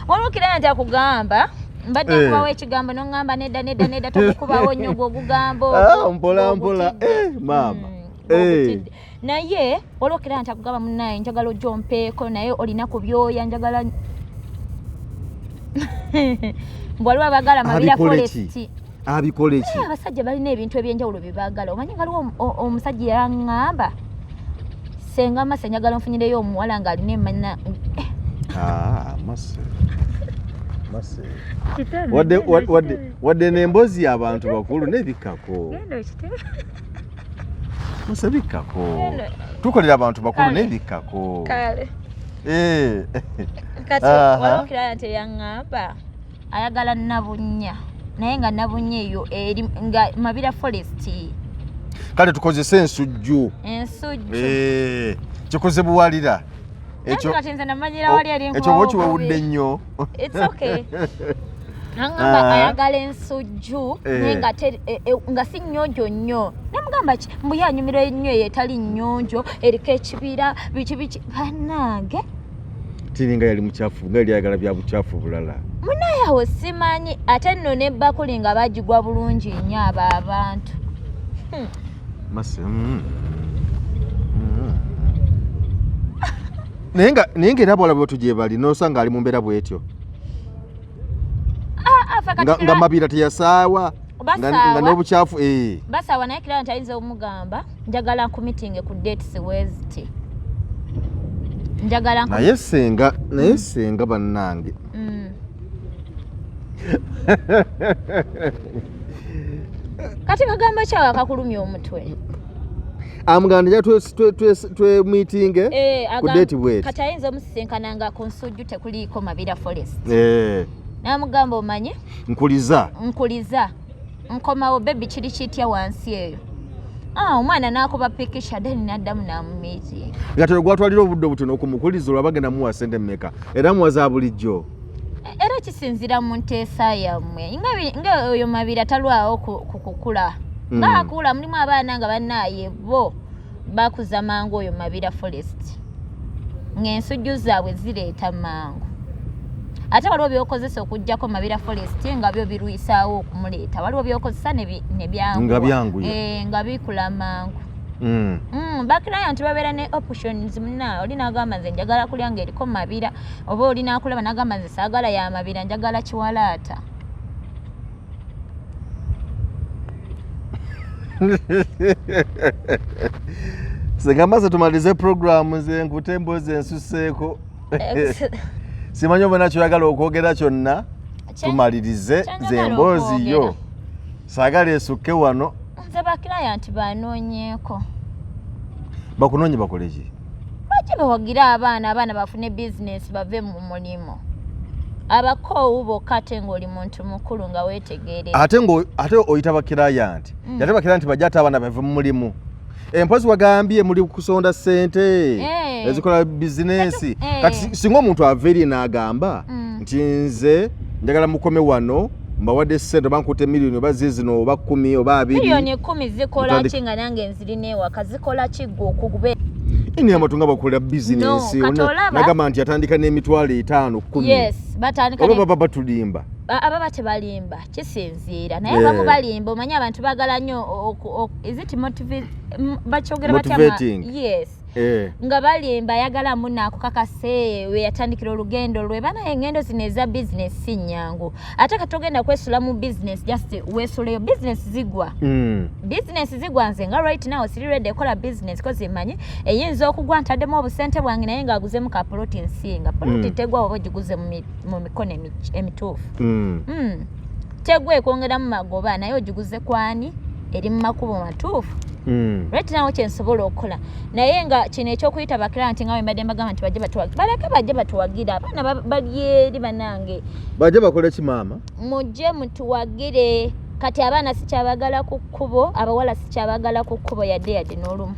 [SPEAKER 1] Waliwo client akugamba, mbadde nkubawo ekigambo noŋŋamba nedda, nedda, nedda, tokukubawo nnyo gwe ogugamba.
[SPEAKER 2] Ah, mpola mpola. Maama.
[SPEAKER 1] Gw'ogutidde. Naye waliwo client akugamba, munaye njagala ojja ompeeko, naye olina kubyoya, njagala mbu waliwo abagala Mabira.
[SPEAKER 2] Abikole ki?
[SPEAKER 1] Forest.
[SPEAKER 2] Abikole ki?
[SPEAKER 1] Abasajja balina ebintu ebyenjawulo bye baagala. Omanyi nga waliwo omusajja yaŋŋamba, senga Mase, njagala onfunyireyo omuwala ng'alina emanya.
[SPEAKER 2] Ah, Mase, Mase, wadde n'emboozi y'abantu bakulu nebikkako. Mase, bikkako, tukolera abantu bakulu.
[SPEAKER 1] Kale.
[SPEAKER 2] Nebikkako.
[SPEAKER 1] Kale. Kati waliwo client eyaŋŋamba ayagala Nabunnya, naye nga Nabunnya eyo eri nga Mabira Forest.
[SPEAKER 2] Kale tukozese ensujju.
[SPEAKER 1] Ensujju.
[SPEAKER 2] Kikoze buwalira
[SPEAKER 1] ekyo. Kati nze namanyira wali eri.
[SPEAKER 2] Ekyo oba okiwewudde nnyo.
[SPEAKER 1] It's okay. Aŋŋamba ayagala ensujju, naye nga nga si nnyonjo nnyo. Namugamba ki, mbu ye anyumirwa ennyo eyo etali nnyonjo, eriko ekibira, biki biki, bannange.
[SPEAKER 2] Tiringa yali mukyafu, nga yali ayagala bya bukyafu bulala.
[SPEAKER 1] Munaye awo simanyi, ate nno n'ebbakuli nga bagigwa bulungi nnyo abo abantu.
[SPEAKER 2] Mase. Naye nga era abawala bwetu gye bali, nosanga ali mu mbeera bwetyo.
[SPEAKER 1] Ah, ah,
[SPEAKER 2] nga, nga Mabira teyasaawa nga
[SPEAKER 1] Basaawa.
[SPEAKER 2] n'obukyafu.
[SPEAKER 1] Basaawa, naye client ayinza omugamba, njagala nkumitinge ku dates weziti, njagala
[SPEAKER 2] Naye senga bannange.
[SPEAKER 1] Kati kagamba kyawe akakulumya omutwe.
[SPEAKER 2] Amuganda nja twemitinge ku date bweti.
[SPEAKER 1] Kati ayinza omusisinkana nga ku nsujju tekuliiko Mabira Forest, n'amugamba, omanyi,
[SPEAKER 2] nkuliza.
[SPEAKER 1] Nkuliza, nkomawo baby, kiri kitya wansi eyo? Ah, omwana n'akuba pikisha, then n'addamu n'amumiitinga.
[SPEAKER 2] Nga tero gwatwalira obudde obutono okumukuliza, olwo bagenda muwa sente mmeka? Era muwa za bulijjo?
[SPEAKER 1] Era kisinziira mu nteesa yammwe. Nga oyo Mabira talwawo kukula, nga akula. Mulimu abaana nga bannaaye bo bakuza mangu oyo Mabira Forest, ng'ensujju zaabwe zireeta mangu. Ate waliwo byokozesa okugjako Mabira Forest nga byo birwisaawo okumuleeta. Waliwo byokozesa ne byanguwa.
[SPEAKER 2] Nga byanguya.
[SPEAKER 1] Eh, nga bikula mangu. Ba client babeera ne options. Muna oli n'agamba, nze njagala kulya ng'eriko Mabira, oba oli n'akulaba n'agamba, nze saagala ya Mabira, njagala kiwalaata.
[SPEAKER 2] Senga Mase, tumalize programu, nze nkute emboozi ensuseeko. Simanyi oba nakyoyagala okwogera kyonna. Tumalirize nze
[SPEAKER 1] Kyenjagala
[SPEAKER 2] emboozi yo
[SPEAKER 1] okwogera.
[SPEAKER 2] Saagala esukke wano.
[SPEAKER 1] Nze ba client banoonyeeko.
[SPEAKER 2] Bakunoonye bakole ki?
[SPEAKER 1] Bajje bawagire abaana, abaana bafune bizinesi, bave mu mulimu abakoowu bokka, ate ng'oli muntu mukulu nga weetegerera.
[SPEAKER 2] Ate ngo ate oyita ba client, ate ba client bajja, ate abaana bave mu mulimu. Empozi wagambye muli kusonda ssente ezikola bizinensi. Kati singa omuntu ava eri n'agamba nti nze njagala mukome wano, mbawadde ssente, oba nkutte miliyoni oba zizino oba 10 oba 20.
[SPEAKER 1] Miliyoni 10 zikola ki nga nange nzirina ewaka? Zikola ki gwe okugube?
[SPEAKER 2] Ini abantu nga bakola bizinensi.
[SPEAKER 1] No, kati olaba-
[SPEAKER 2] Nagamba nti atandika n'emitwalo 5, 10.
[SPEAKER 1] Yes, batandika
[SPEAKER 2] Oba baba batulimba?
[SPEAKER 1] Ababa tebalimba, kisinziira, naye abamu balimba. Omanyi abantu baagala nnyo is it bakyogera batya?
[SPEAKER 2] Motivating.
[SPEAKER 1] Yes.
[SPEAKER 2] Eh.
[SPEAKER 1] Nga balimba, ayagala munno akukakase we yatandikira olugendo lwe. Bana, engendo zino eza bizinesi si nnyangu, ate katogenda kwesula mu bizinesi, just weesuleyo, bizinesi zigwa. Bizinesi zigwa. Nze nga right now siri ready ekola bizinesi, kozi mmanyi eyinza okugwa, ntaddemu obusente bwange, naye ng'aguzemu ka poloti nsinga poloti. Tegwa oba ogiguze mu mikono emituufu. Tegwa, ekwongeramu magoba, naye ogiguze kwani eri mu makubo matuufu. Right now kyensobola okukola, naye nga kino ekyokuyita ba client, nga bwe mbadde mbagamba nti bajje batuwagire, baleke bajje batuwagire, abaana bali eri banange.
[SPEAKER 2] Bajje bakole ki, maama?
[SPEAKER 1] Mujje mutuwagire. Kati abaana sikyabagala ku kkubo, abawala sikyabagala ku kkubo yadde yadde n'olumu.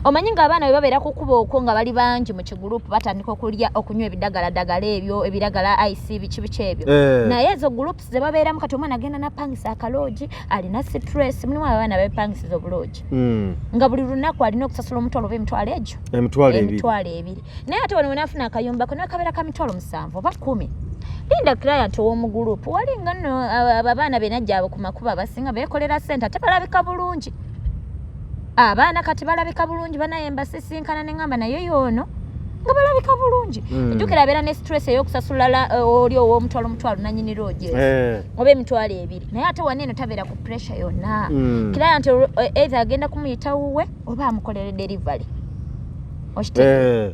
[SPEAKER 1] Omanyi ng'abaana bwe babeera ku kkubo okwo nga bali bangi mu kigurupu, batandika okulya, okunywa ebidagaladagala ebyo, ebiragala, ice, biki biki ebyo. Naye ezo groups ze babeeramu, kati omwana agenda napangisa akaloogi, alina stress. Mulimu abaana bepangisiza obuloogi nga buli lunaku alina okusasula omutwalo oba emitwalo egyo.
[SPEAKER 2] 20,000.
[SPEAKER 1] 20,000. Naye ate wano wenaafuna akayumbako nakabeera ka 70,000 oba 10,000, linda client ow'omu group walinga nno. Abo abaana benajja abo ku makubo abasinga beekolera sente, ate balabika bulungi. Abaana kati balabika bulungi, banaye mbasisinkana neŋŋamba naye yoono nga balabika bulungi. Ejjukira abeera ne stress ey'okusasula oli ow'omutwalo, omutwalo nanyini loogi oba 20,000, naye ate wano eno tabeera ku pressure yonna. Client either agenda kumuyita wuwe oba amukolere delivery. Okitegeera?
[SPEAKER 2] Eh.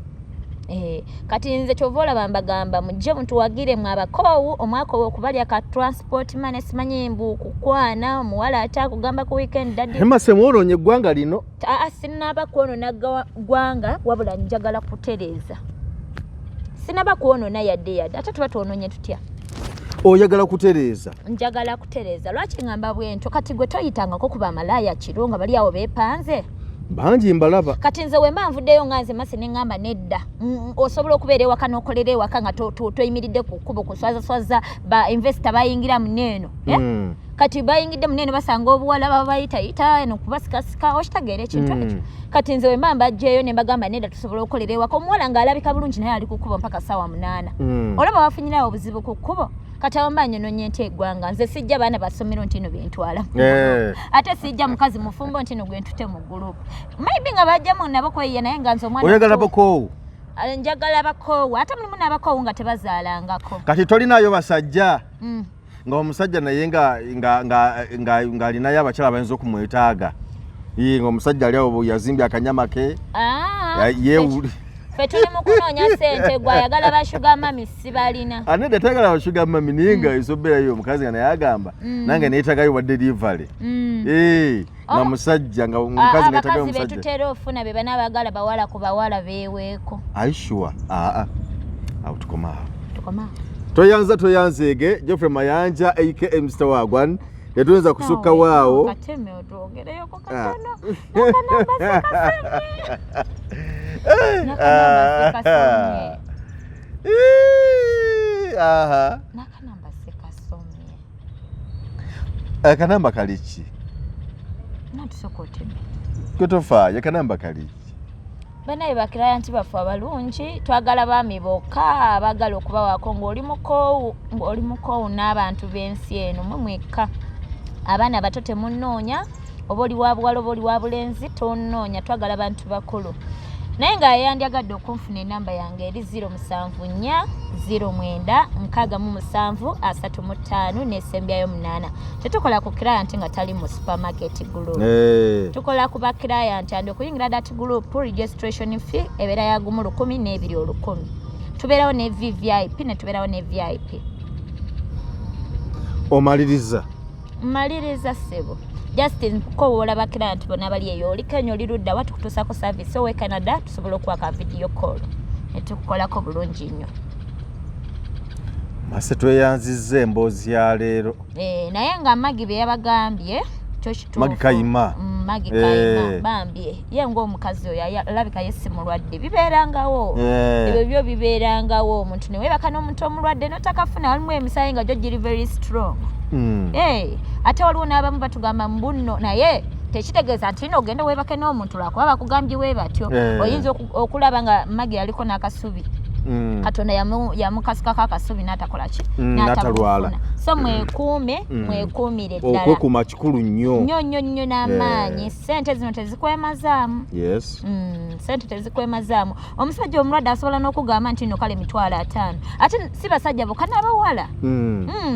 [SPEAKER 1] Eh, kati nze kyova olaba mbagamba mujje mutuwagire mwe abakoowu, omwaka okubalya ka transport money, simanyi mbu kukwana omuwala ate akugamba ku weekend, daddy.
[SPEAKER 2] Emase mwonoonye eggwanga lino.
[SPEAKER 1] Aa, sinaba kwonoona ggwanga, wabula njagala kutereeza. Sinaba kwonoona yadde yadde, ate tuba twonoonye tutya?
[SPEAKER 2] Oyagala kutereeza.
[SPEAKER 1] Njagala kutereeza. Lwaki ŋŋamba bwentyo? Kati gwe toyitangako ku bamalaaya kiro nga bali awo beepanze?
[SPEAKER 2] Bangi mbalaba.
[SPEAKER 1] Kati nze wemba nvuddeyo nga nze Masi ne ŋŋamba nedda, osobola okubeera ewaka n'okolera ewaka nga toyimiridde ku kkubo kuswazaswaza ba investor bayingira muneeno, eh? Kati bayingidde muneeno, basanga obuwala baba bayitayita eno kubasikasika, okitegeera ekintu ekyo? Kati nze wemba mbajjeeyo ne mbagamba nedda, tusobola okukolera ewaka, omuwala ng'alabika bulungi naye ali ku kkubo mpaka ssaawa 8. Olaba bafunyirawo obuzibu ku kkubo. Kati awo mba nyononye nti eggwanga, nze sijja baana basomero nti ino bentwala, ate sijja mukazi mufumbo nti ino gwentute mu group. Maybe nga bajjamu nabo kweyiya, naye nga nze omwana
[SPEAKER 2] Oyagala bakoowu.
[SPEAKER 1] Ah, njagala bakoowu, ate mulimu n'abakoowu nga tebazaalangako.
[SPEAKER 2] Kati tolinayo basajja nga omusajja naye nga ng'alinayo abakyala bayinza okumwetaaga? Ye, nga omusajja ali awo yazimbye akanyama ke.
[SPEAKER 1] Ah,
[SPEAKER 2] Yeewuli.
[SPEAKER 1] Ffe tuli mu kunoonya ssente. Gwe ayagala ba sugar mummy sibalina.
[SPEAKER 2] Anedda, tayagala ba sugar mummy, naye nga esobeerayo omukazi nga naye agamba nange neetagayo wa delivery. Eh, nga musajja nga
[SPEAKER 1] Ah,
[SPEAKER 2] omukazi neetagayo
[SPEAKER 1] abakazi
[SPEAKER 2] omusajja.
[SPEAKER 1] betutera ofuna be bana abaagala bawala ku bawala beeweeko.
[SPEAKER 2] Are you sure? Aa, awo tukoma awo.
[SPEAKER 1] Tukoma.
[SPEAKER 2] Toyanza, toyanzeege. Geoffrey Mayanja aka Mr Wagwan, tetuyinza kusukka waawo.
[SPEAKER 1] Kateme otwongereyoko katono. Nakanamba sikasomye. Nakanamba sikasomye.
[SPEAKER 2] Eh, aha.
[SPEAKER 1] Nakanamba sikasomye.
[SPEAKER 2] Akanamba kali ki?
[SPEAKER 1] Natusooka oteme.
[SPEAKER 2] Kwetofaayo, akanamba kali ki?
[SPEAKER 1] Banaye ba client baffe abalungi, twagala baami bokka abaagala okubawaako ng'oli mukoowu, ng'oli mukoowu n'abantu b'ensi eno. Mwe mwekka. Abaana abato temunnoonya, oba oli wa buwala oba oli wa bulenzi tonnoonya, twagala bantu bakulu. Naye nga yandyagadde okunfuna, enamba yange eri 074 09 67 35 nesembyayo 8. Tetukola ku client nga tali mu supermarket group. Tukola ku ba client, and okuyingira that group registration fee ebeera ya 1,000 n'1,200. Tubeerawo ne VVIP ne tubeerawo ne VIP.
[SPEAKER 2] Omaliriza.
[SPEAKER 1] Mmaliriza ssebo. Justin kowoola ba client bonna bali eyo, oli Kenya, oli ludda wa, tukutuusako service. Owe Canada tusobola okuwa ka video call ne tukukolako bulungi nnyo.
[SPEAKER 2] Mase, tweyanzizza emboozi ya leero.
[SPEAKER 1] Eh, naye nga Magi bye yabagambye kyo kituufu.
[SPEAKER 2] Magi Kayima.
[SPEAKER 1] Magi Kayima. Bambi ye ng'omukazi oyo alabika ye si mulwadde, bibeerangawo. Ebyo byo bibeerangawo, omuntu neweebaka n'omuntu omulwadde notakafuna, walimu emisayi nga gyo giri very strong. Eh, ate waliwo n'abamu batugamba mbunno, naye tekitegeeza nti nno ogenda weebake n'omuntu lwakuba bakugambye we batyo. Oyinza okulaba nga Magi aliko n'akasubi. Katonda yamukasukako akasubi n'atakola ki?
[SPEAKER 2] N'atalwala.
[SPEAKER 1] So mwekuume, mwekuumire ddala.
[SPEAKER 2] Okwekuuma kikulu nnyo.
[SPEAKER 1] Nnyo nnyo nnyo n'amaanyi. Sente zino tezikwemazaamu. Sente tezikwemazaamu. Omusajja omulwadde asobola n'okugamba nti no kale 50,000, ate si basajja bokka, n'abawala.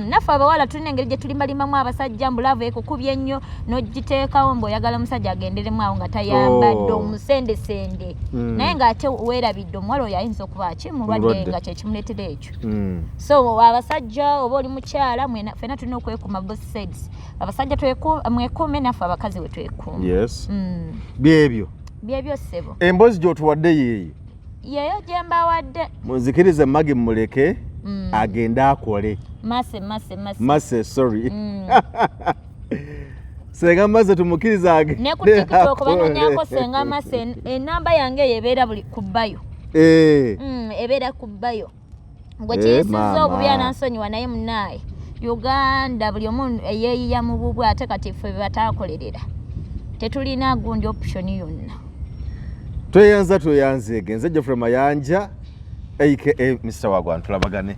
[SPEAKER 1] Naffe abawala tulina engeri gye tulimbalimamu abasajja, mbu love ekukubye ennyo n'ogiteekawo mbu oyagala omusajja agenderemu awo nga tayambadde, omusendesende, naye ng'ate weerabidde omuwala oyo ayinza okuba ki? Mulwadde,
[SPEAKER 2] Mulwadde.
[SPEAKER 1] nga kyekimuleetera ekyo. So abasajja oba oli mukyala, ffenna tulina okwekuuma, both sides. Abasajja mwekuume, naffe abakazi we twekuume.
[SPEAKER 2] Byebyo.
[SPEAKER 1] Byebyo, ssebo.
[SPEAKER 2] Emboozi gy'otuwadde yeeyo.
[SPEAKER 1] Yeeyo gye mbawadde.
[SPEAKER 2] Munzikirize Magi mumuleke agende akole.
[SPEAKER 1] Mase, mase, mase.
[SPEAKER 2] Mase, sorry. Senga Mase tumukkirize agende
[SPEAKER 1] Ne ku TikTok
[SPEAKER 2] akole.
[SPEAKER 1] banonyako Senga Mase. Enamba yange eyo ebeera buli ku bio. Ebeera ku bio. Gwe kiyisizza
[SPEAKER 2] Maama.
[SPEAKER 1] obubi anansonyiwa, naye munaaye Uganda buli omu eyeeyiya mu bubwe, ate kati ffe bataakolerera tetulina gundi option yonna.
[SPEAKER 2] Tweyanza, tweyanzeege. Nze Geoffrey Mayanja aka Mr Wagwan, tulabagane.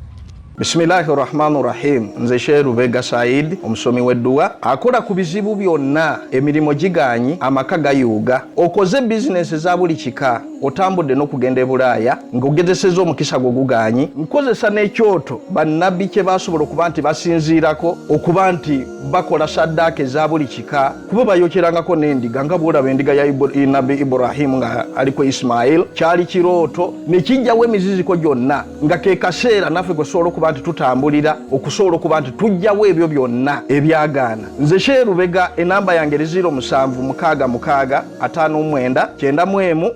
[SPEAKER 3] Bisimillahi rahmani rahim. Nze Sheikh Lubega Said, omusomi w'edduwa akola ku bizibu byonna: emirimu giganyi, amaka gayuuga, okoze bizinesi eza buli kika, otambudde n'okugenda e Bulaaya ng'ogezeseza omukisa gwo guganyi. Nkozesa n'ekyoto bannabbi kye basobola okuba nti basinziirako okuba nti bakola saddaaka eza buli kika, kuba bayokyerangako n'endiga nga bwolaba endiga ya Nabbi Iburahimu nga aliko Isimayiri. Kyali kirooto ne kijjawo emiziziko gyonna, nga ke kaseera naffe kwe tusobola okuba nti tutambulira okusobola okuba nti tujjawo ebyo byonna ebyagaana. Nze Sheikh Lubega, enamba yange eri 0766 59 91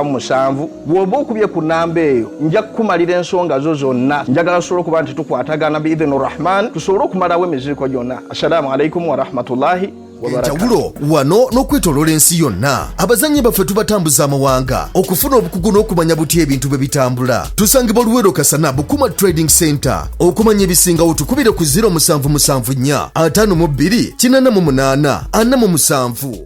[SPEAKER 3] 67. Bw'oba okubye ku namba eyo, nja kukumalira ensonga zo zonna. Njagala tusobole okuba nti tukwatagana biidhini Rahman, tusobole okumalawo emiziziko gyonna. Assalaamu alaikum warahmatullahi wabarakatuh.
[SPEAKER 4] Enjawulo wano n'okwetoloola ensi yonna, abazannyi baffe tubatambuza amawanga okufuna obukugu n'okumanya butya ebintu bwe bitambula. Tusangibwa Luwero Kasana, Bukuma Trading Center. Okumanya ebisingawo tukubire ku 0774 52 88 47.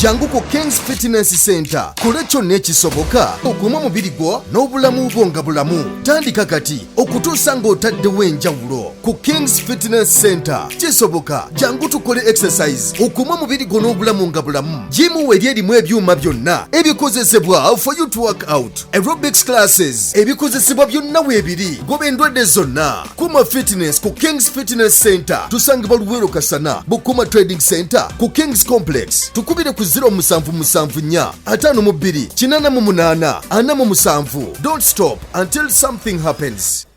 [SPEAKER 4] Jangu ku Kings Fitness Center, kole kyonna ekisoboka okuuma omubiri gwo n'obulamu bwo nga bulamu. Tandika kati okutuusa ng'otaddewo enjawulo ku Kings Fitness Center. Kisoboka, jangu tukole exercise okuuma omubiri gwo n'obulamu nga bulamu. Gym weri erimu ebyuma byonna ebikozesebwa for you to work out, aerobics classes, ebikozesebwa byonna weebiri. Goba endwadde zonna, kuma fitness ku Kings Fitness Center. Tusangibwa Luwero Kasana, Bukuma Trading Center, ku Kings Complex. Tukubire ku 0774 52 88 47. Don't stop until something happens.